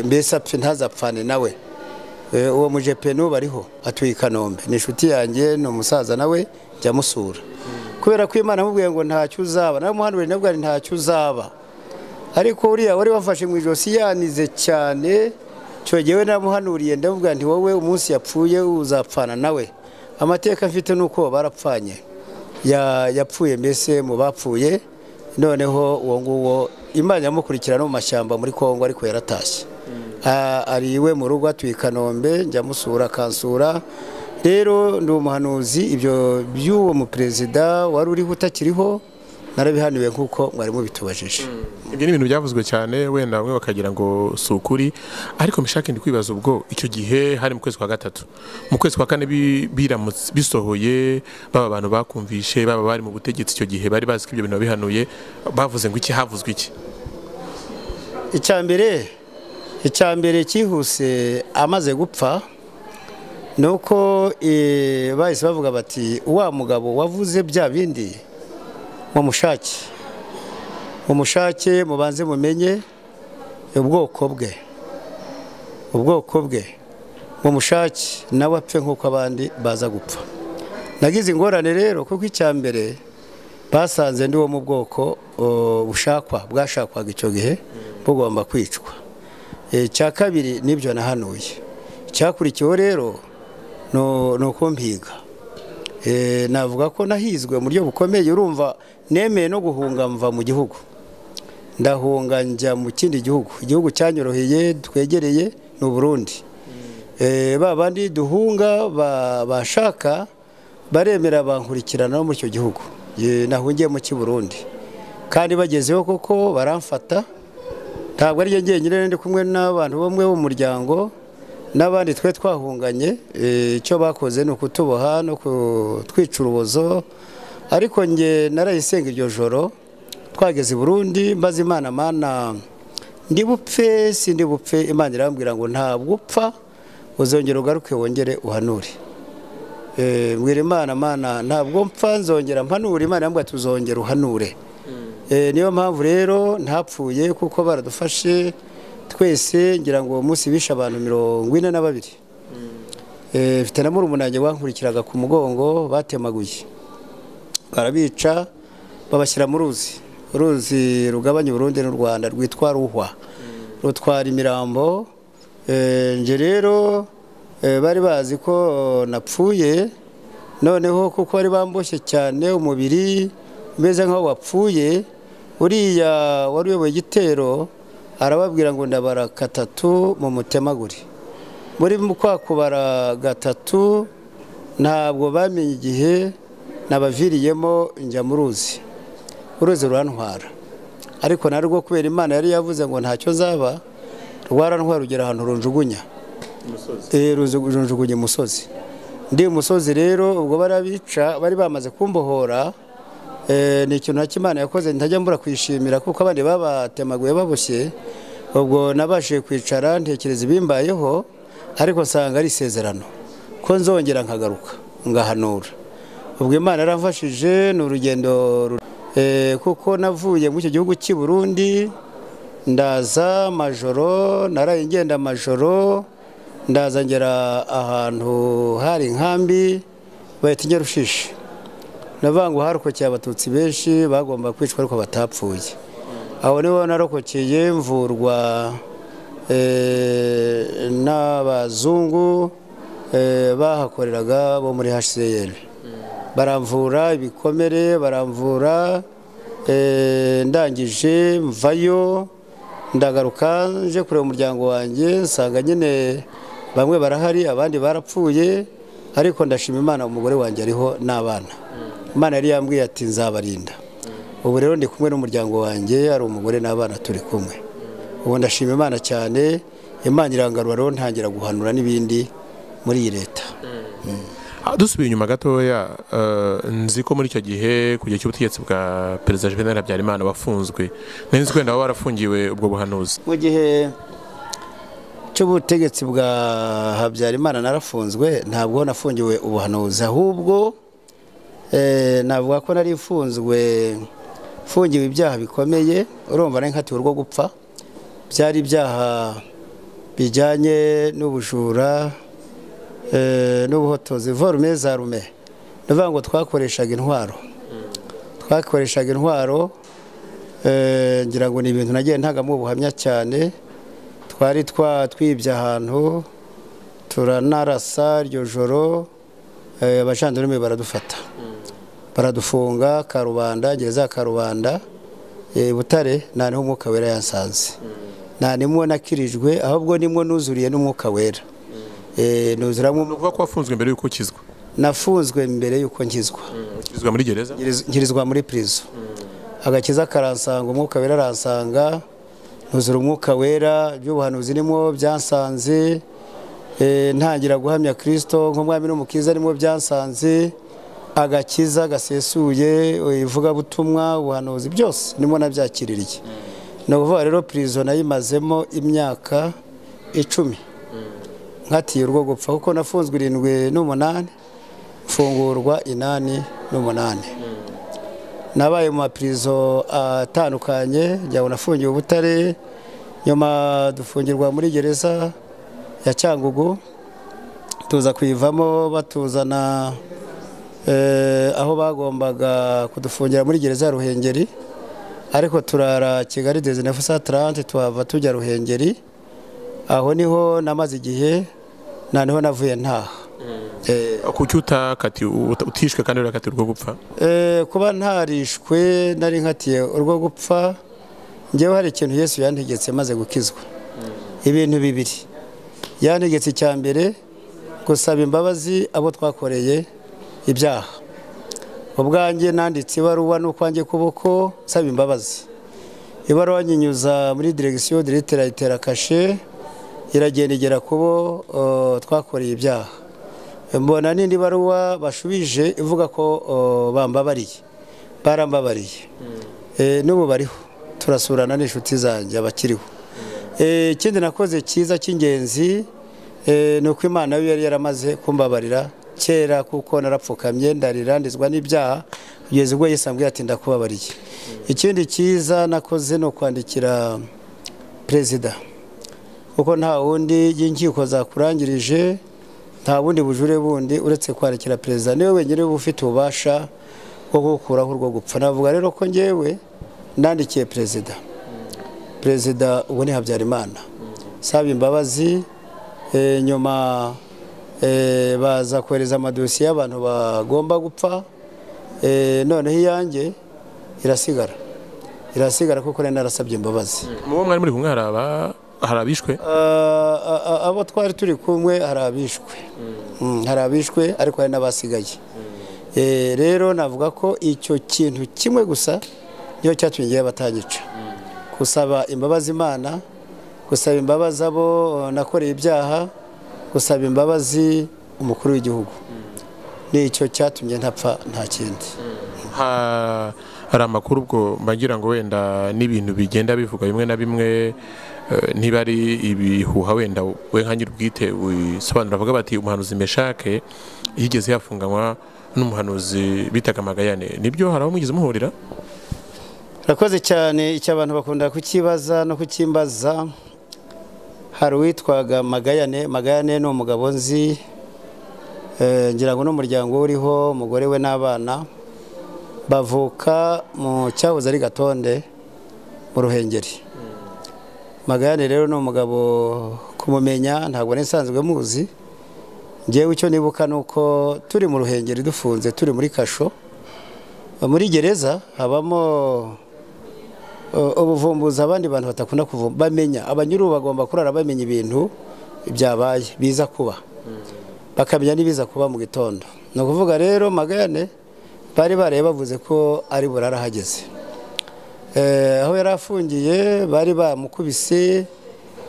mbese apfe ntazapfane nawe. Uwo mujepe n'ubu ariho atuye i Kanombe, ni inshuti yanjye, ni umusaza nawe njya musura. Kubera ko Imana amubwiye ngo ntacyo uzaba, naramuhanuriye nabwo ari ntacyo uzaba. Ariko uriya wari wafashe mu ijosi yanize cyane, cyogewe naramuhanuriye ndamubwira nti wowe umunsi yapfuye uzapfana nawe. Amateka mfite nuko barapfanye, yapfuye mbese mu bapfuye. Noneho uwo nguwo Imana yamukurikira no mu mashyamba muri Kongo, ariko yaratashye, ari iwe mu rugo atuye i Kanombe, njya musura akansura. Rero ndi umuhanuzi, ibyo by'uwo muperezida wari uriho utakiriho narabihaniwe nk'uko mwari mubitubajije. Ibyo ni ibintu byavuzwe cyane, wenda bamwe bakagira ngo si ukuri, ariko Meshaki ndi kwibaza ubwo icyo gihe hari mu kwezi kwa gatatu, mu kwezi kwa kane biramutse bisohoye, baba abantu bakumvishe, baba bari mu butegetsi icyo gihe bari bazi ko ibyo bintu babihanuye, bavuze ngo iki, havuzwe iki? Icya mbere cyihuse amaze gupfa ni uko bahise bavuga bati wa mugabo wavuze bya bindi mumushake, mubanze mumenye ubwoko bwe, mumushake nawe apfe nk'uko abandi baza gupfa. Nagize ingorane rero, kuko icya mbere basanze ndi wo mu bwoko bushakwa, bwashakwaga icyo gihe, bugomba kwicwa. Icya kabiri nibyo nahanuye. Icyakurikiyeho rero ni ukumpiga. Navuga ko nahizwe mu buryo bukomeye. Urumva nemeye no guhunga, mva mu gihugu, ndahunga njya mu kindi gihugu. Igihugu cyanyoroheye twegereye ni Uburundi. Ba bandi duhunga bashaka baremera bankurikirana no muri icyo gihugu nahungiyemo cy'i Burundi, kandi bagezeho koko baramfata. Ntabwo ari njye njyenyine, ndi kumwe n'abantu bamwe bo mu muryango n'abandi twe twahunganye. Icyo bakoze ni ukutuboha no kutwica urubozo, ariko njye narayisenga iryo joro twageze i Burundi, mbaza Imana: "Mana, ndi bupfe si ndi bupfe?" Imana irambwira ngo ntabwo upfa, uzongera ugaruke wongere uhanure. Mbwira Imana: "Mana, ntabwo mpfa, nzongera mpanure?" Imana irambwira tuzongera uhanure. Niyo mpamvu rero ntapfuye, kuko baradufashe twese. Ngira ngo uwo munsi bishe abantu 42. Mfite na murumuna wankurikiraga ku mugongo, batemaguye barabica, babashyira mu ruzi, uruzi rugabanya Uburundi n'u Rwanda rwitwa Ruhwa, rutwara imirambo. Nje rero bari bazi ko napfuye, noneho kuko bari bamboshye cyane, umubiri umeze nk'aho wapfuye, uriya wari uyoboye igitero arababwira ngo ndabara gatatu mu mutemagure. Muri kwa kubara gatatu ntabwo bamenye igihe nabaviriyemo njya mu ruzi, uruzi rurantwara. Ariko narwo kubera Imana yari yavuze ngo ntacyo nzaba, rwarantwara rugera ahantu runjugunya. Runjugunya umusozi. Ndi umusozi rero ubwo barabica, bari bamaze kumbohora. Ni ikintu na Imana yakoze ntajya mbura kwishimira, kuko abandi babatemaguye baboshye. Ubwo nabashije kwicara ntekereza ibimbayeho, ariko nsanga ari isezerano ko nzongera nkagaruka ngahanura. Ubwo Imana yaramfashije, ni urugendo kuko navuye muri icyo gihugu cy'i Burundi, ndaza amajoro, naraye ngenda amajoro, ndaza ngera ahantu hari inkambi bahita Nyarushishi. Navuga ngo harokokeye Abatutsi benshi bagomba kwicwa ariko batapfuye. Aho niho narokokeye, mvurwa n'abazungu bahakoreraga bo muri HCR, baramvura ibikomere, baramvura. Ndangije mvayo, ndagaruka nje kureba umuryango wanjye, nsanga nyine bamwe barahari, abandi barapfuye, ariko ndashima Imana umugore wanjye ariho n'abana. Imana yari yambwiye ati nzabarinda. Ubu rero ndi kumwe n'umuryango wanjye, ari umugore n'abana, turi kumwe ubu. Ndashima Imana cyane. Imana irangarura rero, ntangira guhanura n'ibindi muri iyi leta. Dusubiye inyuma gatoya, nzi ko muri icyo gihe ku gihe cy'ubutegetsi bwa Perezida Juvenal Habyarimana wafunzwe. Nari nzi ko wenda waba warafungiwe ubwo buhanuzi. Mu gihe cy'ubutegetsi bwa Habyarimana narafunzwe. Ntabwo nafungiwe ubuhanuzi, ahubwo navuga ko nari mfunzwe, mfungiwe ibyaha bikomeye. Urumva nari nkatiwe urwo gupfa. Byari ibyaha bijyanye n'ubujura n'ubuhotozi, vol à main armée. Ni ukuvuga ngo twakoreshaga intwaro. Ngira ngo ni ibintu nagiye ntagamo ubuhamya cyane. Twari twibye ahantu, turanarasa iryo joro, abajandarume baradufata, baradufunga Karubanda, gereza ya Karubanda. Butare nta niho Umwuka Wera yansanze, nta nimwo nakirijwe, ahubwo nimwo nuzuriye n'Umwuka Wera. Nuzuramo. Ni ukuvuga ko wafunzwe mbere y'uko ukizwa? Nafunzwe mbere y'uko nkizwa. Ukirizwa muri gereza? Nkirizwa muri prison. Agakiza karansanga, Umwuka Wera aransanga, nuzura Umwuka Wera, iby'ubuhanuzi nimwo byansanze, ntangira guhamya Kristo nk'umwami n'umukiza nimwo byansanze, agakiza gasesuye, ivugabutumwa, ubuhanuzi byose nimwo nabyakiririye. Ni ukuvuga rero prison nayimazemo imyaka 10 nkatiye urwo gupfa, kuko nafunzwe 78 mfungurwa 88. Nabaye mu maprizo atandukanye, njya nafungiwe Butare, nyuma dufungirwa muri gereza ya Cyangugu, tuza kuyivamo batuzana aho bagombaga kudufungira muri gereza ya Ruhengeri, ariko turara Kigali 1930 tuhava tujya Ruhengeri. Aho niho namaze igihe, na niho navuye ntaha. Kuki utishwe kandi urakatiwe urwo gupfa? Kuba ntarishwe nari nkatiye urwo gupfa, njyewe hari ikintu Yesu yantegetse maze gukizwa. Ibintu bibiri yantegetse. Icya mbere, gusaba imbabazi abo twakoreye ibyaha. Ubwanjye nanditse ibaruwa n'ukwanjye kuboko nsaba imbabazi. Ibaruwa nyinyuza muri direction directeur itera kashe, iragenda igera kubo twakoreye ibyaha. Mbona n'indi baruwa bashubije ivuga ko bambabariye, barambabariye. N'ubu bariho, turasurana n'inshuti zanjye abakiriho. Ikindi nakoze cyiza cy'ingenzi ni uko Imana yo yari yaramaze kumbabarira kera, kuko narapfukamye ndarira ndizwa n'ibyaha kugeza ubwo Yesu ambwiye ati ndakubabariye. Ikindi cyiza nakoze ni ukwandikira perezida, kuko nta wundi y'inkiko zakurangirije, nta bundi bujure bundi uretse kwandikira perezida, niwe wenyine uba ufite ububasha bwo gukuraho urwo gupfa. Navuga rero ko njyewe nandikiye perezida, perezida ubu ni Habyarimana, saba imbabazi. Nyuma baza kohereza amadosiye y'abantu bagomba gupfa, noneho iyanjye irasigara kuko nari narasabye imbabazi. Mubo mwari muri kumwe hari abishwe? Abo twari turi kumwe hari abishwe, hari abishwe, ariko hari n'abasigaye. Rero navuga ko icyo kintu kimwe gusa niyo cyatumye ngewe batanyica, gusaba imbabazi Imana, gusaba imbabazi abo nakoreye ibyaha, gusaba imbabazi umukuru w'igihugu. Nicyo cyatumye ntapfa, nta kindi. Hari amakuru ubwo mbagira ngo wenda n'ibintu bigenda bivuga bimwe na bimwe, niba ari ibihuha wenda we nka nyir'ubwite wisobanura, bavuga bati umuhanuzi Meshake yigeze yafunganywa n'umuhanuzi bitaga Magayane. Nibyo? Hari aho mwigeze muhurira? Rakoze cyane, icyo abantu bakunda kukibaza no kukimbaza. Hari uwitwaga Magayane. Magayane ni umugabo nzi, ngira ngo n'umuryango uriho, umugore we n'abana bavuka mu cyahoze ari Gatonde mu Ruhengeri. Magayane rero ni umugabo kumumenya ntabwo nsanzwe muzi. Ngewe icyo nibuka nuko turi mu Ruhengeri dufunze, turi muri kasho, muri gereza habamo ubuvumbuzi abandi bantu batakunda kuvumba, bamenya abanyuru bagomba kurara bamenya ibintu byabaye biza kuba, bakamenya n'ibiza kuba mu gitondo. Ni ukuvuga rero Magayane bari baraye bavuze ko ari burara hageze. Aho yari afungiye bari bamukubise,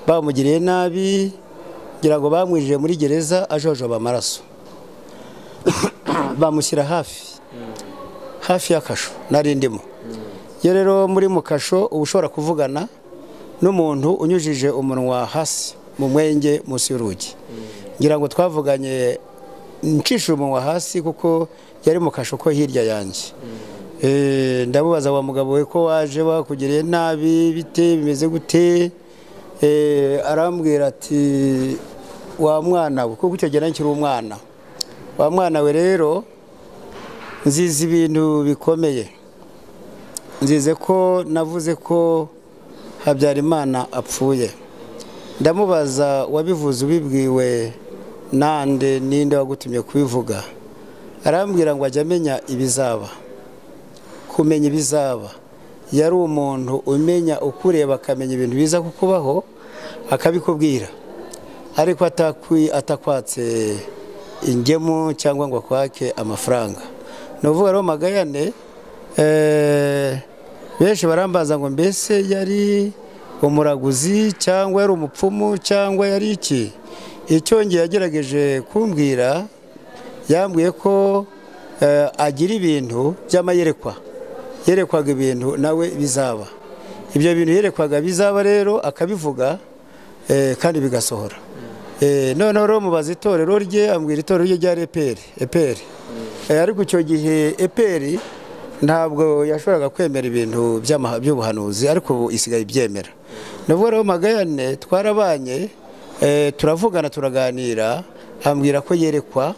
bamugiriye nabi, ngira ngo bamwijije muri gereza ajojoba amaraso, bamushyira hafi y'akasho nari ndimo. Iyo rero muri mu kasho uba ushobora kuvugana n'umuntu unyujije umunwa hasi mu mwenge munsi y'urugi. Ngira ngo twavuganye ncisha umunwa hasi kuko yari mu kasho ko hirya yanjye. Ndamubaza wa mugabo we ko waje bakugiriye nabi bite, bimeze gute? Arambwira ati wa mwana we, kuko icyo gihe nkiri umwana, wa mwana we rero nzize ibintu bikomeye, nzize ko navuze ko Habyarimana apfuye. Ndamubaza wabivuze ubibwiwe nande, ninde wagutumye kubivuga? Arambwira ngo ajya amenya ibizaba, kumenya ibizaba yari umuntu umenya ukureba, akamenya ibintu biza kukubaho akabikubwira, ariko atakwatse ingemu cyangwa ngo akwake amafaranga. Ni ukuvuga rero Magayane, benshi barambaza ngo mbese yari umuraguzi cyangwa yari umupfumu cyangwa yari iki? Icyo ngiye yagerageje kumbwira, yambwiye ko agira ibintu by'amayerekwa, yerekwaga ibintu nawe bizaba. Ibyo bintu yerekwaga bizaba rero akabivuga, kandi bigasohora. Noneho rero mubaza itorero rye, ambwira itorero rye rya EPR. Ariko icyo gihe EPR ntabwo yashoboraga kwemera ibintu by'ubuhanuzi, ariko ubu isigaye ibyemera. Nubwo rero Magayane twarabanye, turavugana, turaganira, ambwira ko yerekwa,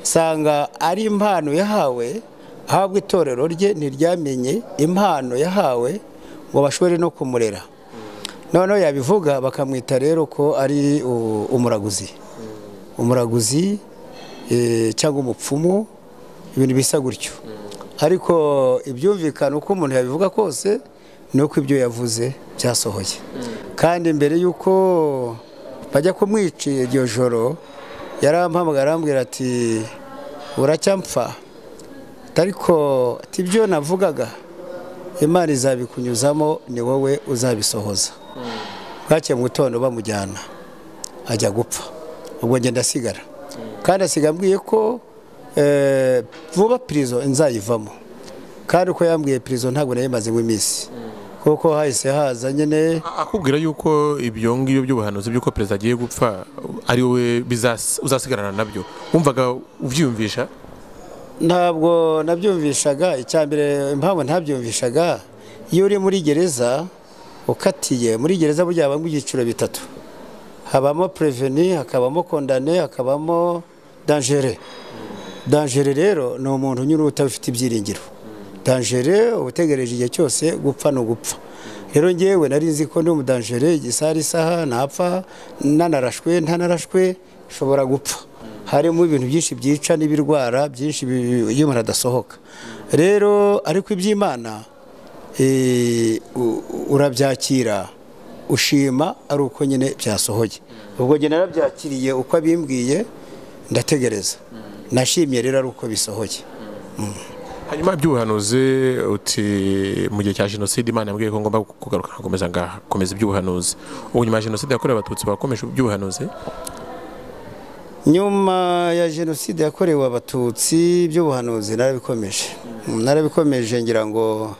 nsanga ari impano yahawe, ahabwa itorero rye ntiryamenye impano yahawe ngo bashobore no kumurera. Noneho yabivuga bakamwita rero ko ari umuraguzi, umuraguzi cyangwa umupfumu, ibintu bisa gutyo. Ariko ibyumvikana uko umuntu yabivuga kose ni uko ibyo yavuze byasohoye. Kandi mbere y'uko bajya kumwica iryo joro, yarampamagara arambwira ati uracyamfa, ariko ati ibyo navugaga Imana izabikunyuzamo, ni wowe uzabisohoza. Bwakeye mu gitondo bamujyana ajya gupfa, ubwo ngenda asigara, kandi asiga ambwiye ko vuba prison nzayivamo. Kandi uko yambwiye prison ntabwo nayimazemo iminsi, kuko hahise haza nyine akubwira yuko ibyo ngibyo by'ubuhanuzi by'uko perezida agiye gupfa ari wowe uzasigarana nabyo. Wumvaga ubyiyumvisha? Ntabwo nabyumvishaga. Icya mbere impamvu ntabyumvishaga, iyo uri muri gereza ukatiye, muri gereza burya habamo ibyiciro bitatu: habamo preveni, hakabamo condamné, hakabamo dangereux. Dangereux rero ni umuntu unyura utabifite ibyiringiro. Dangereux uba utegereje igihe cyose gupfa no gupfa. Rero ngewe nari nzi ko ndi umudangereux, igisaha isaha ntapfa, nanarashwe ntanarashwe nshobora gupfa. Harimo ibintu byinshi byica n'ibirwara byinshi iyo umuntu adasohoka. Rero ariko iby'Imana urabyakira, ushima ari uko nyine byasohoye. Ubwo njye narabyakiriye uko abimbwiye, ndategereza. Nashimye rero ari uko bisohoye. Hanyuma iby'ubuhanuzi, uti mu gihe cya jenoside Imana yambwiye ko ngomba kugaruka nkakomeza ngakomeza iby'ubuhanuzi. Ubu nyuma ya jenoside yakorewe Abatutsi bakomeje iby'ubuhanuzi? Nyuma ya jenoside yakorewe Abatutsi iby'ubuhanuzi narabikomeje. Narabikomeje ngira ngo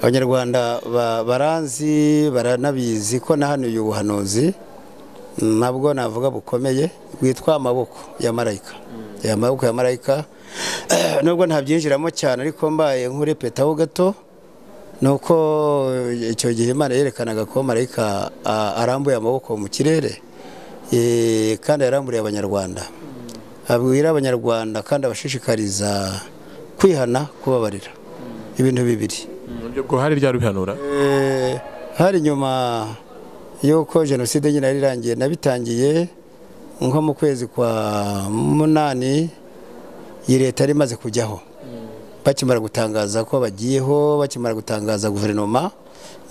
Abanyarwanda baranzi, baranabizi ko nahanuye ubuhanuzi nabwo navuga bukomeye, bwitwa amaboko ya marayika. Amaboko ya marayika nubwo ntabyinjiramo cyane, ariko mbaye nkurepetaho gato, nuko icyo gihe Imana yerekanaga ko marayika arambuye amaboko mu kirere, kandi yaramburiye Abanyarwanda, abwira Abanyarwanda kandi abashishikariza kwihana, kubabarira. Ibintu bibiri. Ubwo hari ryari ubihanura? Hari nyuma y'uko jenoside nyine yari irangiye. Nabitangiye nko mu kwezi kwa 8 iyi leta yari imaze kujyaho, bakimara gutangaza ko bagiyeho, bakimara gutangaza guverinoma.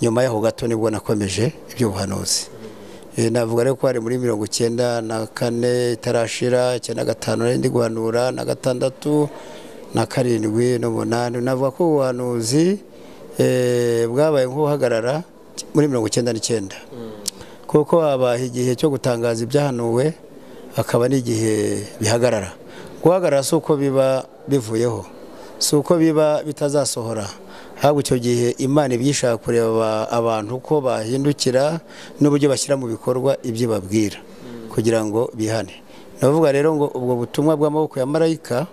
Nyuma yaho gato nibwo nakomeje iby'ubuhanuzi. Navuga rero ko hari muri 94 itarashira, 95 nari ndi guhanura, na 6 na 7 n'8. Navuga ko ubuhanuzi bwabaye nk'uhagarara muri 99, kuko habaye igihe cyo gutangaza ibyahanuwe, akaba n'igihe bihagarara. Guhagarara si uko biba bivuyeho, si uko biba bitazasohora, ahubwo icyo gihe Imana ibyishaka kureba abantu ko bahindukira n'uburyo bashyira mu bikorwa ibyo babwira kugira ngo bihane. Navuga rero ngo ubwo butumwa bw'amaboko ya marayika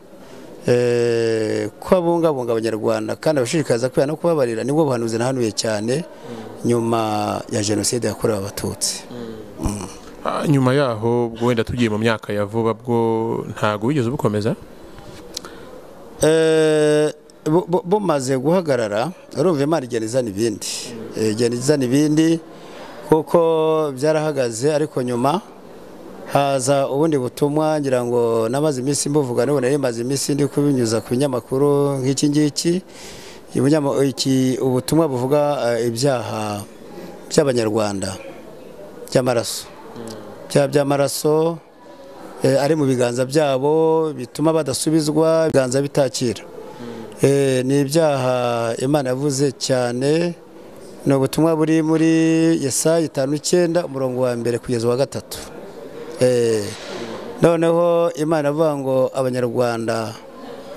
ko abungabunga Abanyarwanda kandi abashishikariza kwihana no kubabarira, nibwo buhanuzi nahanuye cyane nyuma ya jenoside yakorewe Abatutsi. Nyuma yaho ubwo wenda tugiye mu myaka ya vuba, bwo ntago wigeze ubukomeza? Bumaze guhagarara, urumva Imana igenda izana ibindi, igenda izana ibindi, kuko byarahagaze. Ariko nyuma haza ubundi butumwa, ngira ngo namaze iminsi mbuvuga, n'ubu nari maze iminsi ndi kubinyuza ku binyamakuru nk'iki ngiki. Ubutumwa buvuga ibyaha by'abanyarwanda by'amaraso, ibyaha by'amaraso ari mu biganza byabo bituma badasubizwa, ibiganza bitakira. Ni ibyaha Imana yavuze cyane. Ni ubutumwa buri muri Yesaya 5:9 umurongo wa 1 kugeza wa 3. Noneho Imana avuga ngo abanyarwanda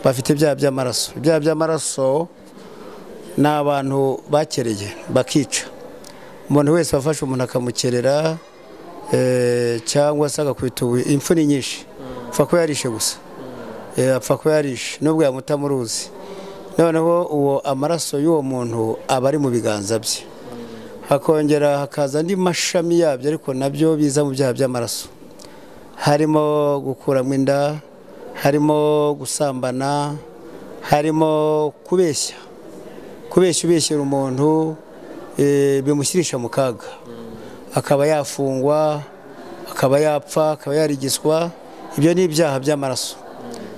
bafite ibyaha by'amaraso. Ibyaha by'amaraso ni abantu bakereye bakica. Umuntu wese wafashe umuntu akamukerera cyangwa se agakubita impfu ni nyinshi, apfa kuba yarishe gusa, apfa kuba yarishe nubwo yamuta mu ruzi. Noneho uwo amaraso y'uwo muntu aba ari mu biganza bye. Hakongera hakaza andi mashami yabyo, ariko nabyo biza mu byaha by'amaraso. Harimo gukuramo inda, harimo gusambana, harimo kubeshya. Kubeshya ubeshyera umuntu bimushyirisha mu kaga, akaba yafungwa, akaba yapfa, akaba yarigiswa. Ibyo ni ibyaha by'amaraso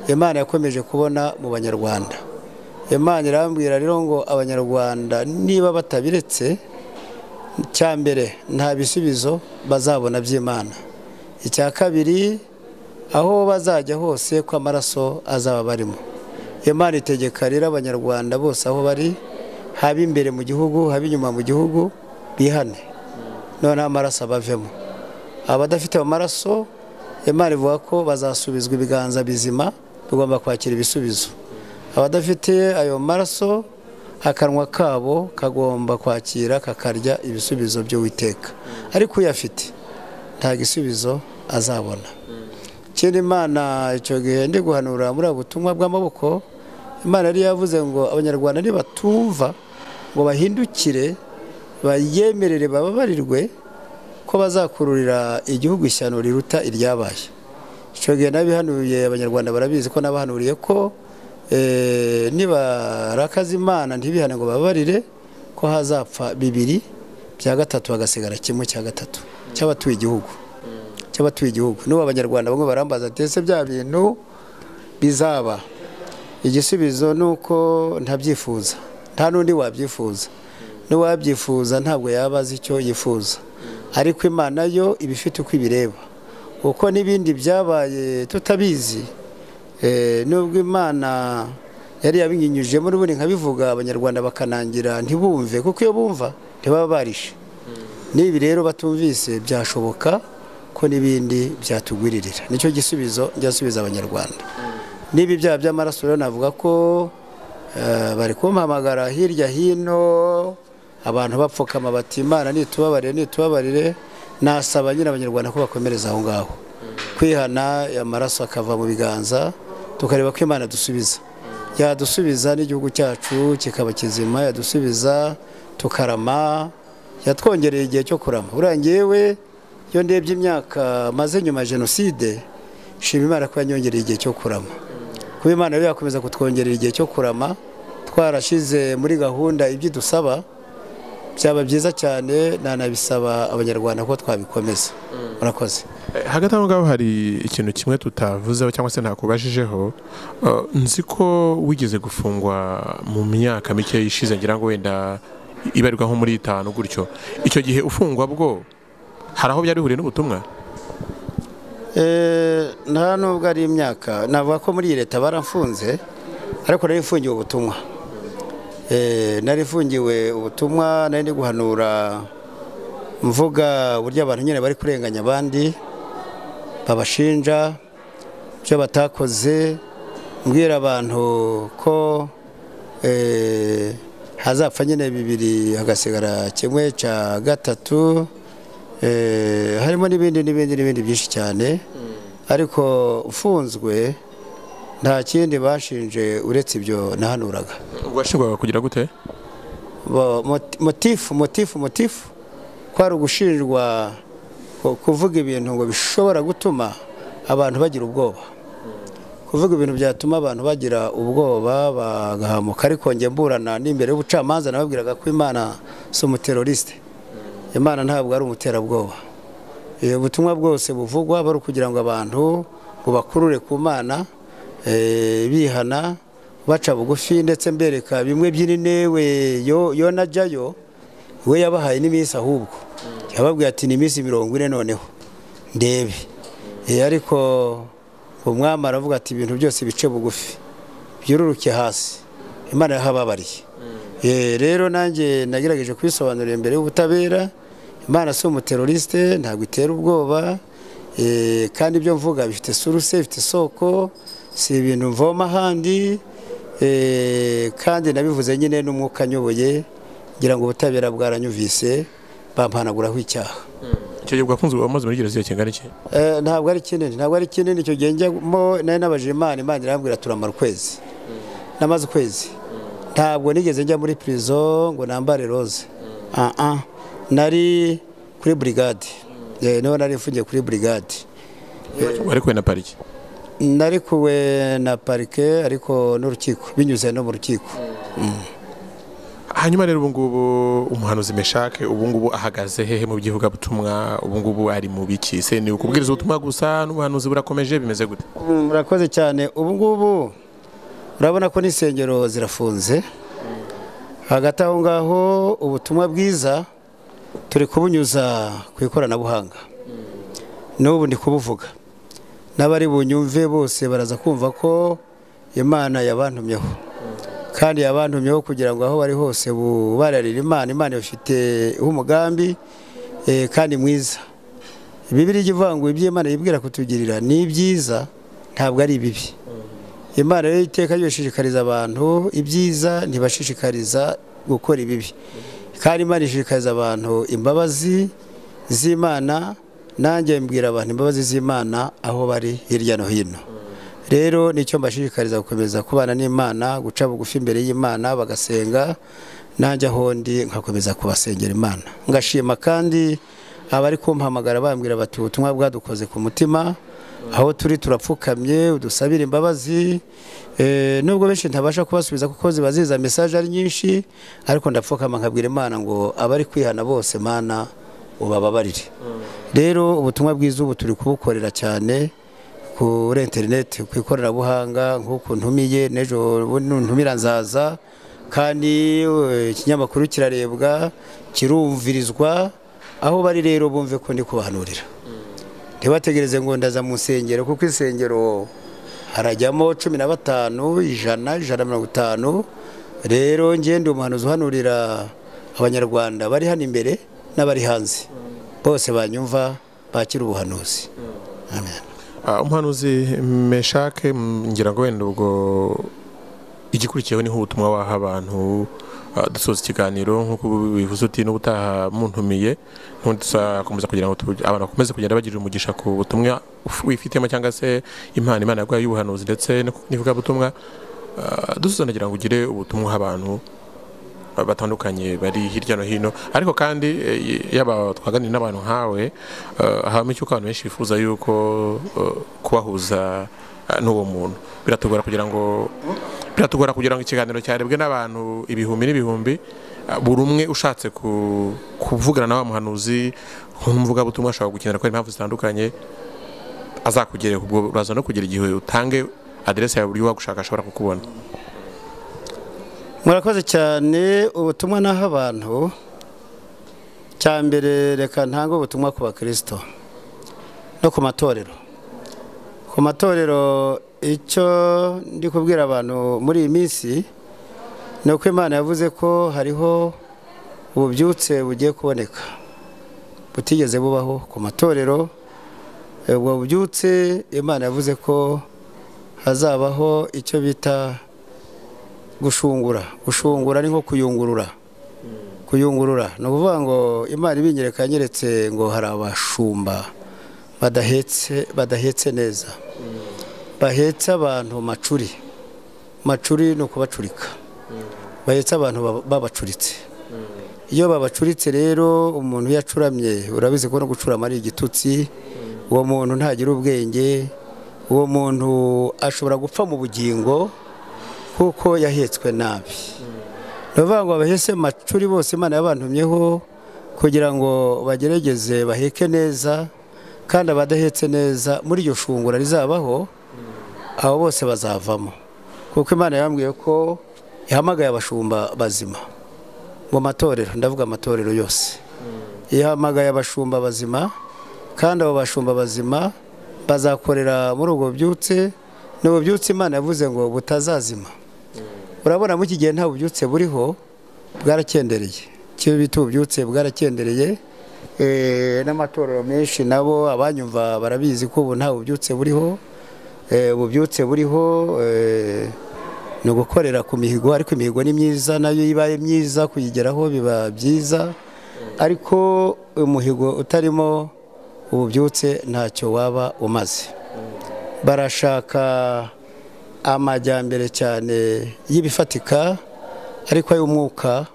Imana yakomeje kubona mu banyarwanda. Imana irambwira rero ngo abanyarwanda niba batabiretse, icya mbere nta bisubizo bazabona by'Imana. Icya kabiri, aho bazajya hose ko amaraso azaba barimo. Imana itegeka rero abanyarwanda bose aho bari, haba imbere mu gihugu, haba inyuma mu gihugu, bihane, noneho amaraso abavemo. Abadafite amaraso, Imana ivuga ko bazasubizwa ibiganza bizima, bigomba kwakira ibisubizo. Abadafite ayo maraso, akanwa kabo kagomba kwakira kakarya ibisubizo by'Uwiteka. Ariko uyafite nta gisubizo azabona. Ikindi Imana icyo gihe ndi guhanura muri ubutumwa bw'amaboko, Imana yari yavuze ngo abanyarwanda nibatumva ngo bahindukire bayemerere bababarirwe, ko bazakururira igihugu ishyano riruta iryabaye. Icyo gihe nabihanuye, abanyarwanda barabizi ko nabahanuriye ko nibarakaza Imana ntibihane ngo bababarire, ko hazapfa 2 bya 3 hagasigara 1/3 cy'abatuye igihugu, cy'abatuye igihugu. N'ubu abanyarwanda bamwe barambaza ati ese bya bintu bizaba? Igisubizo nuko ntabyifuza, nta n'undi wabyifuza. N'uwabyifuza ntabwo yaba azi icyo yifuza. Ariko Imana yo iba ifite uko ibireba, uko n'ibindi byabaye tutabizi. Nubwo Imana yari yabinyinyujemo n'ubundi nkabivuga, abanyarwanda bakanangira ntibumve, kuko iyo bumva ntibaba barishe. N'ibi rero batumvise byashoboka ko n'ibindi byatugwiririra. Nicyo gisubizo njya nsubiza abanyarwanda. N'ibi byaha by'amaraso rero navuga ko bari kumpamagara hirya hino, abantu bapfukama bati Imana nitubabarire, nitubabarire. Nasaba nyine abanyarwanda ko bakomereza aho ngaho kwihana, amaraso akava mu biganza, tukareba ko Imana dusubiza. Yadusubiza n'igihugu cyacu kikaba kizima, yadusubiza tukarama, yatwongereye igihe cyo kurama. Buriya njyewe iyo ndebye imyaka maze nyuma ya jenoside, nshima Imana ko yanyongereye igihe cyo kurama. Kuba Imana rero yakomeza kutwongerera igihe cyo kurama, twarashize muri gahunda ibyo idusaba, byaba byiza cyane. Nanabisaba abanyarwanda ko twabikomeza. Murakoze. Hagati aho ngaho hari ikintu kimwe tutavuzeho cyangwa se ntakubajijeho. Nzi ko wigeze gufungwa mu myaka mike ishize, ngira ngo wenda ibarirwa nko muri 5 gutyo. Icyo gihe ufungwa bwo hari aho byari bihuriye n'ubutumwa? Nta nubwo ari imyaka, navuga ko muri iyi leta baramfunze, ariko nari mfungiwe ubutumwa. Nari mfungiwe ubutumwa, nari ndi guhanura mvuga uburyo abantu nyine bari kurenganya abandi, babashinja ibyo batakoze, mbwira abantu ko hazapfa nyine 2 hagasigara 1/3, harimo n'ibindi n'ibindi n'ibindi byinshi cyane. Ariko ufunzwe nta kindi bashinje uretse ibyo nahanuraga. Washinjwaga kugira gute? Motifu kwari ugushinjwa kuvuga ibintu ngo bishobora gutuma abantu bagira ubwoba, kuvuga ibintu byatuma abantu bagira ubwoba bagahamuka. Ariko njye mburana n'imbere y'ubucamanza nababwiraga ko Imana si umuteroriste, Imana ntabwo ari umuterabwoba. Ubutumwa bwose buvugwa bari kugira ngo abantu bubakurure ku Mana, bihana, baca bugufi, ndetse mbereka bimwe by'ininewe yo najyayo we yabahaye n'iminsi, ahubwo yababwiye ati ni iminsi 40 noneho ndebe. Ariko umwami aravuga ati ibintu byose bice bugufi byururuke hasi, Imana yahababariye. Rero nanjye nagerageje kwisobanurira imbere y'ubutabera, Imana si umuteroriste, ntabwo itera ubwoba, kandi ibyo mvuga bifite source, bifite isoko, si ibintu mvoma ahandi, kandi nabivuze nyine n'umwuka nyoboye, ngira ngo ubutabera bwaranyumvise bampanaguraho icyaha. Icyo gihe bwafunzwe wamaze muri gereza kingana iki? Ntabwo ari kinini, ntabwo ari kinini. Icyo gihe njyamo nari nabajije Imana, Imana irambwira turamara ukwezi. Namaze ukwezi. Ntabwo nigeze njya muri prison ngo nambare rose. Nari kuri brigade. Niho nari mfungiye kuri brigade. Ariko na parike? Nari kuwe na parike ariko n'urukiko, binyuze no mu rukiko. Hanyuma rero ubu ngubu umuhanuzi Meshake ubu ngubu ahagaze hehe mu by'ivugabutumwa, ubu ngubu ari mu biki? Se ni ukubwiriza ubutumwa gusa n'ubuhanuzi burakomeje, bimeze gute? Murakoze cyane. Ubu ngubu urabona ko n'insengero zirafunze. Hagati aho ngaho ubutumwa bwiza turi kubunyuza ku ikoranabuhanga. N'ubu ndi kubuvuga, n'abari bunyumve bose baraza kumva ko Imana yabantumyeho, kandi yabantumyeho kugira ngo aho bari hose bubararira Imana. Imana ifite umugambi kandi mwiza. Bibiliya ivuga ngo ibyo Imana yibwira kutugirira ni ibyiza, ntabwo ari ibibi. Imana rero iteka yishishikariza abantu ibyiza, ntibashishikariza gukora ibibi. Kandi Imana ishishikariza abantu imbabazi z'Imana, nanjye mbwira abantu imbabazi z'Imana aho bari hirya no hino. Rero nicyo mbashishikariza gukomeza kubana n'Imana, guca bugufi imbere y'Imana bagasenga, nanjye aho ndi nkakomeza kubasengera Imana. Ngashima kandi abari kumpamagara bambwira bati ubutumwa bwadukoze ku mutima, aho turi turapfukamye udusabire imbabazi. Nubwo benshi ntabasha kubasubiza kuko ziba ziza message ari nyinshi, ariko ndapfukama nkabwira Imana ngo abari kwihana bose Mana ubababarire. Rero ubutumwa bwiza ubu turi kubukorera cyane kuri internet, ku ikoranabuhanga, nk'uko ntumiye n'ejo ntumira nzaza, kandi ikinyamakuru kirarebwa kirumvirizwa. Aho bari rero bumve ko ndi kubahanurira, ntibategereze ngo ndaza mu nsengero, kuko insengero harajyamo 15, 100, 150. Rero ngende umuhanuzi uhanurira abanyarwanda bari hano imbere n'abari hanze bose banyumva bakira ubuhanuzi. Amen. Umuhanuzi Meshake, ngira ngo wenda ubwo igikurikiyeho ni ubutumwa waha abantu dusoza ikiganiro, nk'uko bivuze uti n'ubutaha muntumiye ntuzakomeza kugira ngo abantu bakomeze kugenda bagira umugisha ku butumwa wifitemo cyangwa se impano Imana yaguhaye y'ubuhanuzi ndetse n'ivugabutumwa. Dusoza nagira ngo ugire ubutumwa abantu batandukanye bari hirya no hino, ariko kandi yaba twaganira n'abantu nkawe habamo icyo abantu benshi bifuza yuko kubahuza n'uwo muntu. Biratugora kugira ngo ikiganiro cyarebwe n'abantu ibihumbi n'ibihumbi, buri umwe ushatse kuvugana na wa muhanuzi nk'umuvugabutumwa ashobora gukenera ko impamvu zitandukanye azakugerera, ubwo uraza no kugera igihe utange aderese yawe buryo wagushaka ashobora kukubona. Murakoze cyane. Ubutumwa naho abantu, cya mbere reka ntange ubutumwa ku bakristo no ku matorero. Ku matorero icyo ndi kubwira abantu muri iyi minsi ni uko Imana yavuze ko hariho ububyutse bugiye kuboneka butigeze bubaho ku matorero. Ubwo bubyutse Imana yavuze ko hazabaho icyo bita gushungura. Gushungura ni nko kuyungurura. Kuyungurura ni ukuvuga ngo Imana ibinyereka yanyeretse ngo hari abashumba badahetse neza, bahetse abantu macuri. Macuri ni ukubacurika, bahetse abantu babacuritse. Iyo babacuritse rero umuntu yacuramye, urabizi ko no gucurama ari igitutsi, uwo muntu ntagira ubwenge, uwo muntu ashobora gupfa mu bugingo kuko yahetswe nabi. Ndavuga ngo abahese macuri bose Imana yabantumyeho kugira ngo bagerageze baheke neza, kandi abadahetse neza muri iryo shungura rizabaho abo bose bazavamo. Kuko Imana yambwiye ko ihamagaye abashumba bazima mu matorero, ndavuga amatorero yose. Ihamagaye abashumba bazima, kandi abo bashumba bazima bazakorera muri ubwo bubyutse. Ni ububyutse Imana yavuze ngo butazazima. Urabona muri iki gihe nta bubyutse buriho, bwarakendereye. Icyo bita ububyutse bwarakendereye. N'amatorero menshi nabo abanyumva barabizi ko ubu nta bubyutse buriho. Ububyutse buriho ni ugukorera ku mihigo, ariko imihigo ni myiza, nayo ibaye myiza kuyigeraho biba byiza, ariko umuhigo utarimo ububyutse ntacyo waba umaze. Barashaka amajyambere cyane y'ibifatika, ariko ay'umwuka.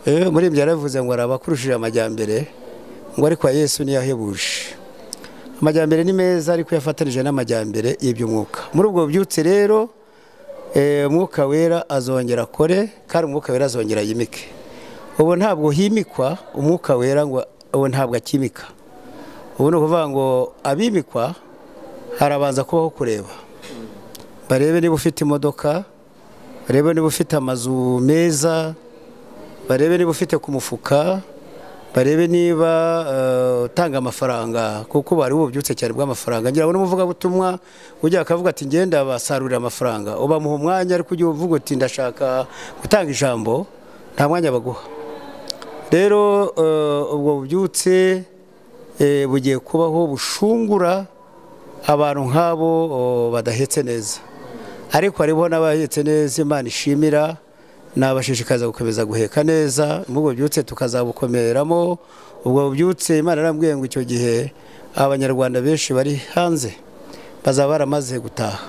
Muri ibyo yaravuze ngo arabakurushije amajyambere, ngo ariko Yesu ntiyahebuje. Amajyambere ni meza ariko yafatanije n'amajyambere y'iby'umwuka. Muri ubwo bubyutse rero umwuka wera azongera akore, kandi umwuka wera azongera yimike. Ubu ntabwo himikwa umwuka wera, ngo ubu ntabwo akimika. Ubu ni ukuvuga ngo abimikwa harabanza kubaho kureba, barebe niba ufite imodoka, barebe niba ufite amazu meza, barebe niba ufite ku mufuka, barebe niba utanga amafaranga, kuko bari ububyutse cyane bw'amafaranga. Ngira ngo n'umuvugabutumwa ujya akavuga ati ngenda basarurira amafaranga, ubamuha umwanya, ariko ujya uvuga uti ndashaka gutanga ijambo, nta mwanya baguha. Rero ubwo bubyutse bugiye kubaho bushungura abantu nk'abo badahetse neza, ariko hariho n'abahetse neza Imana ishimira. Nabashishikaza gukomeza guheka neza muri ubwo bubyutse, tukazabukomeramo. Ubwo bubyutse Imana yarambwiye ngo icyo gihe abanyarwanda benshi bari hanze bazaba baramaze gutaha.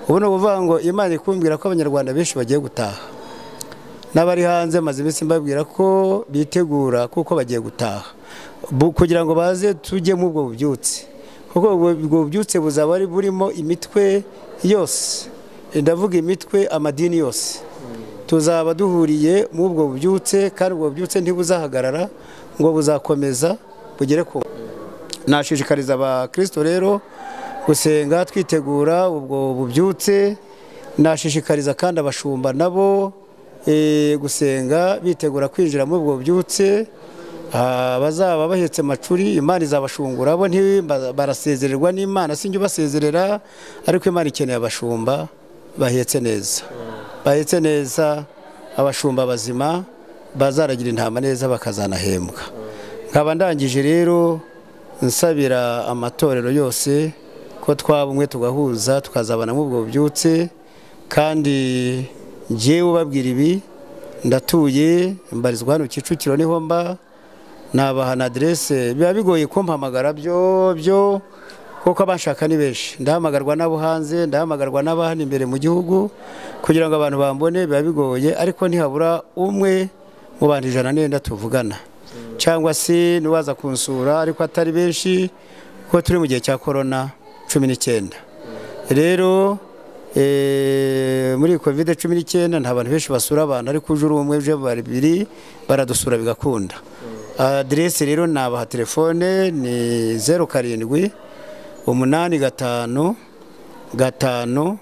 Ubu ni ukuvuga ngo Imana ikumbwira ko abanyarwanda benshi bagiye gutaha, n'abari hanze maze iminsi mbabwira ko bitegura kuko bagiye gutaha, kugira ngo baze tujye mu ubwo bubyutse, kuko ubwo bubyutse buzaba ari burimo imitwe yose. Ndavuga imitwe, amadini yose. Tuzaba duhuriye mu ubwo bubyutse, kandi ubwo bubyutse ntibuzahagarara, ngo buzakomeza bugere ku. Nashishikariza abakristo rero gusenga twitegura ubwo bubyutse. Nashishikariza kandi abashumba nabo gusenga bitegura kwinjira mu ubwo bubyutse. Abazaba bahetse amacuri Imana izabashungura, bo barasezererwa n'Imana, sinjye ubasezerera, ariko Imana ikeneye abashumba bahetse neza, bahetse neza, abashumba bazima bazaragira intama neza bakazanahembwa. Nkaba ndangije rero nsabira amatorero yose ko twaba umwe tugahuza tukazabana mu ubwo bubyutse. Kandi njyewe ubabwira ibi, ndatuye mbarizwa hano Kicukiro niho mba, nabaha na adresse. Biba bigoye kumpamagara byo kuko abashaka ni benshi. Ndahamagarwa n'abo hanze, ndahamagarwa n'abahano imbere mu gihugu, kugira ngo abantu bambone biba bigoye, ariko ntihabura umwe mu bantu 109 tuvugana, cyangwa se n'uwaza kunsura, ariko atari benshi kuko turi mu gihe cya corona 19. Rero muri covid 19 nta bantu benshi basura abantu, ariko uje umwe uje babiri baradusura bigakunda. Adresse rero nabaha telefone ni 07 85 5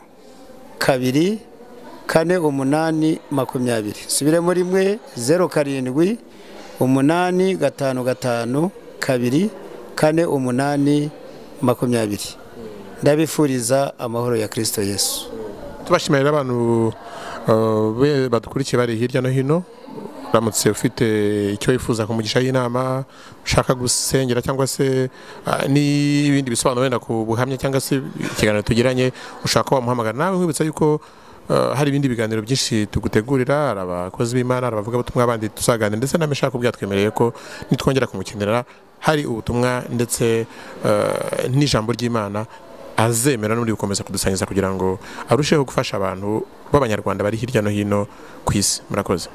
2 4 8 20. Subiremo rimwe 07 8 5 5 2 4 8 20. Ndabifuriza amahoro ya Kristo Yesu. Tubashimira abantu badukurikiye bari hirya no hino. Uramutse ufite icyo wifuza kumugisha y'inama, ushaka gusengera cyangwa se n'ibindi bisobanuro wenda ku buhamya cyangwa se ikiganiro tugiranye, ushaka wamuhamagara. Nawe nkwibutsa yuko hari ibindi biganiro byinshi tugutegurira, hari abakozi b'Imana, hari abavugabutumwa bandi tuzaganira, ndetse na Meshaki byatwemereye ko nitwongera kumukenera hari ubutumwa ndetse n'ijambo ry'Imana azemera n'uri gukomeza kudusangiza kugira ngo arusheho gufasha abantu b'abanyarwanda bari hirya no hino ku isi. Murakoze.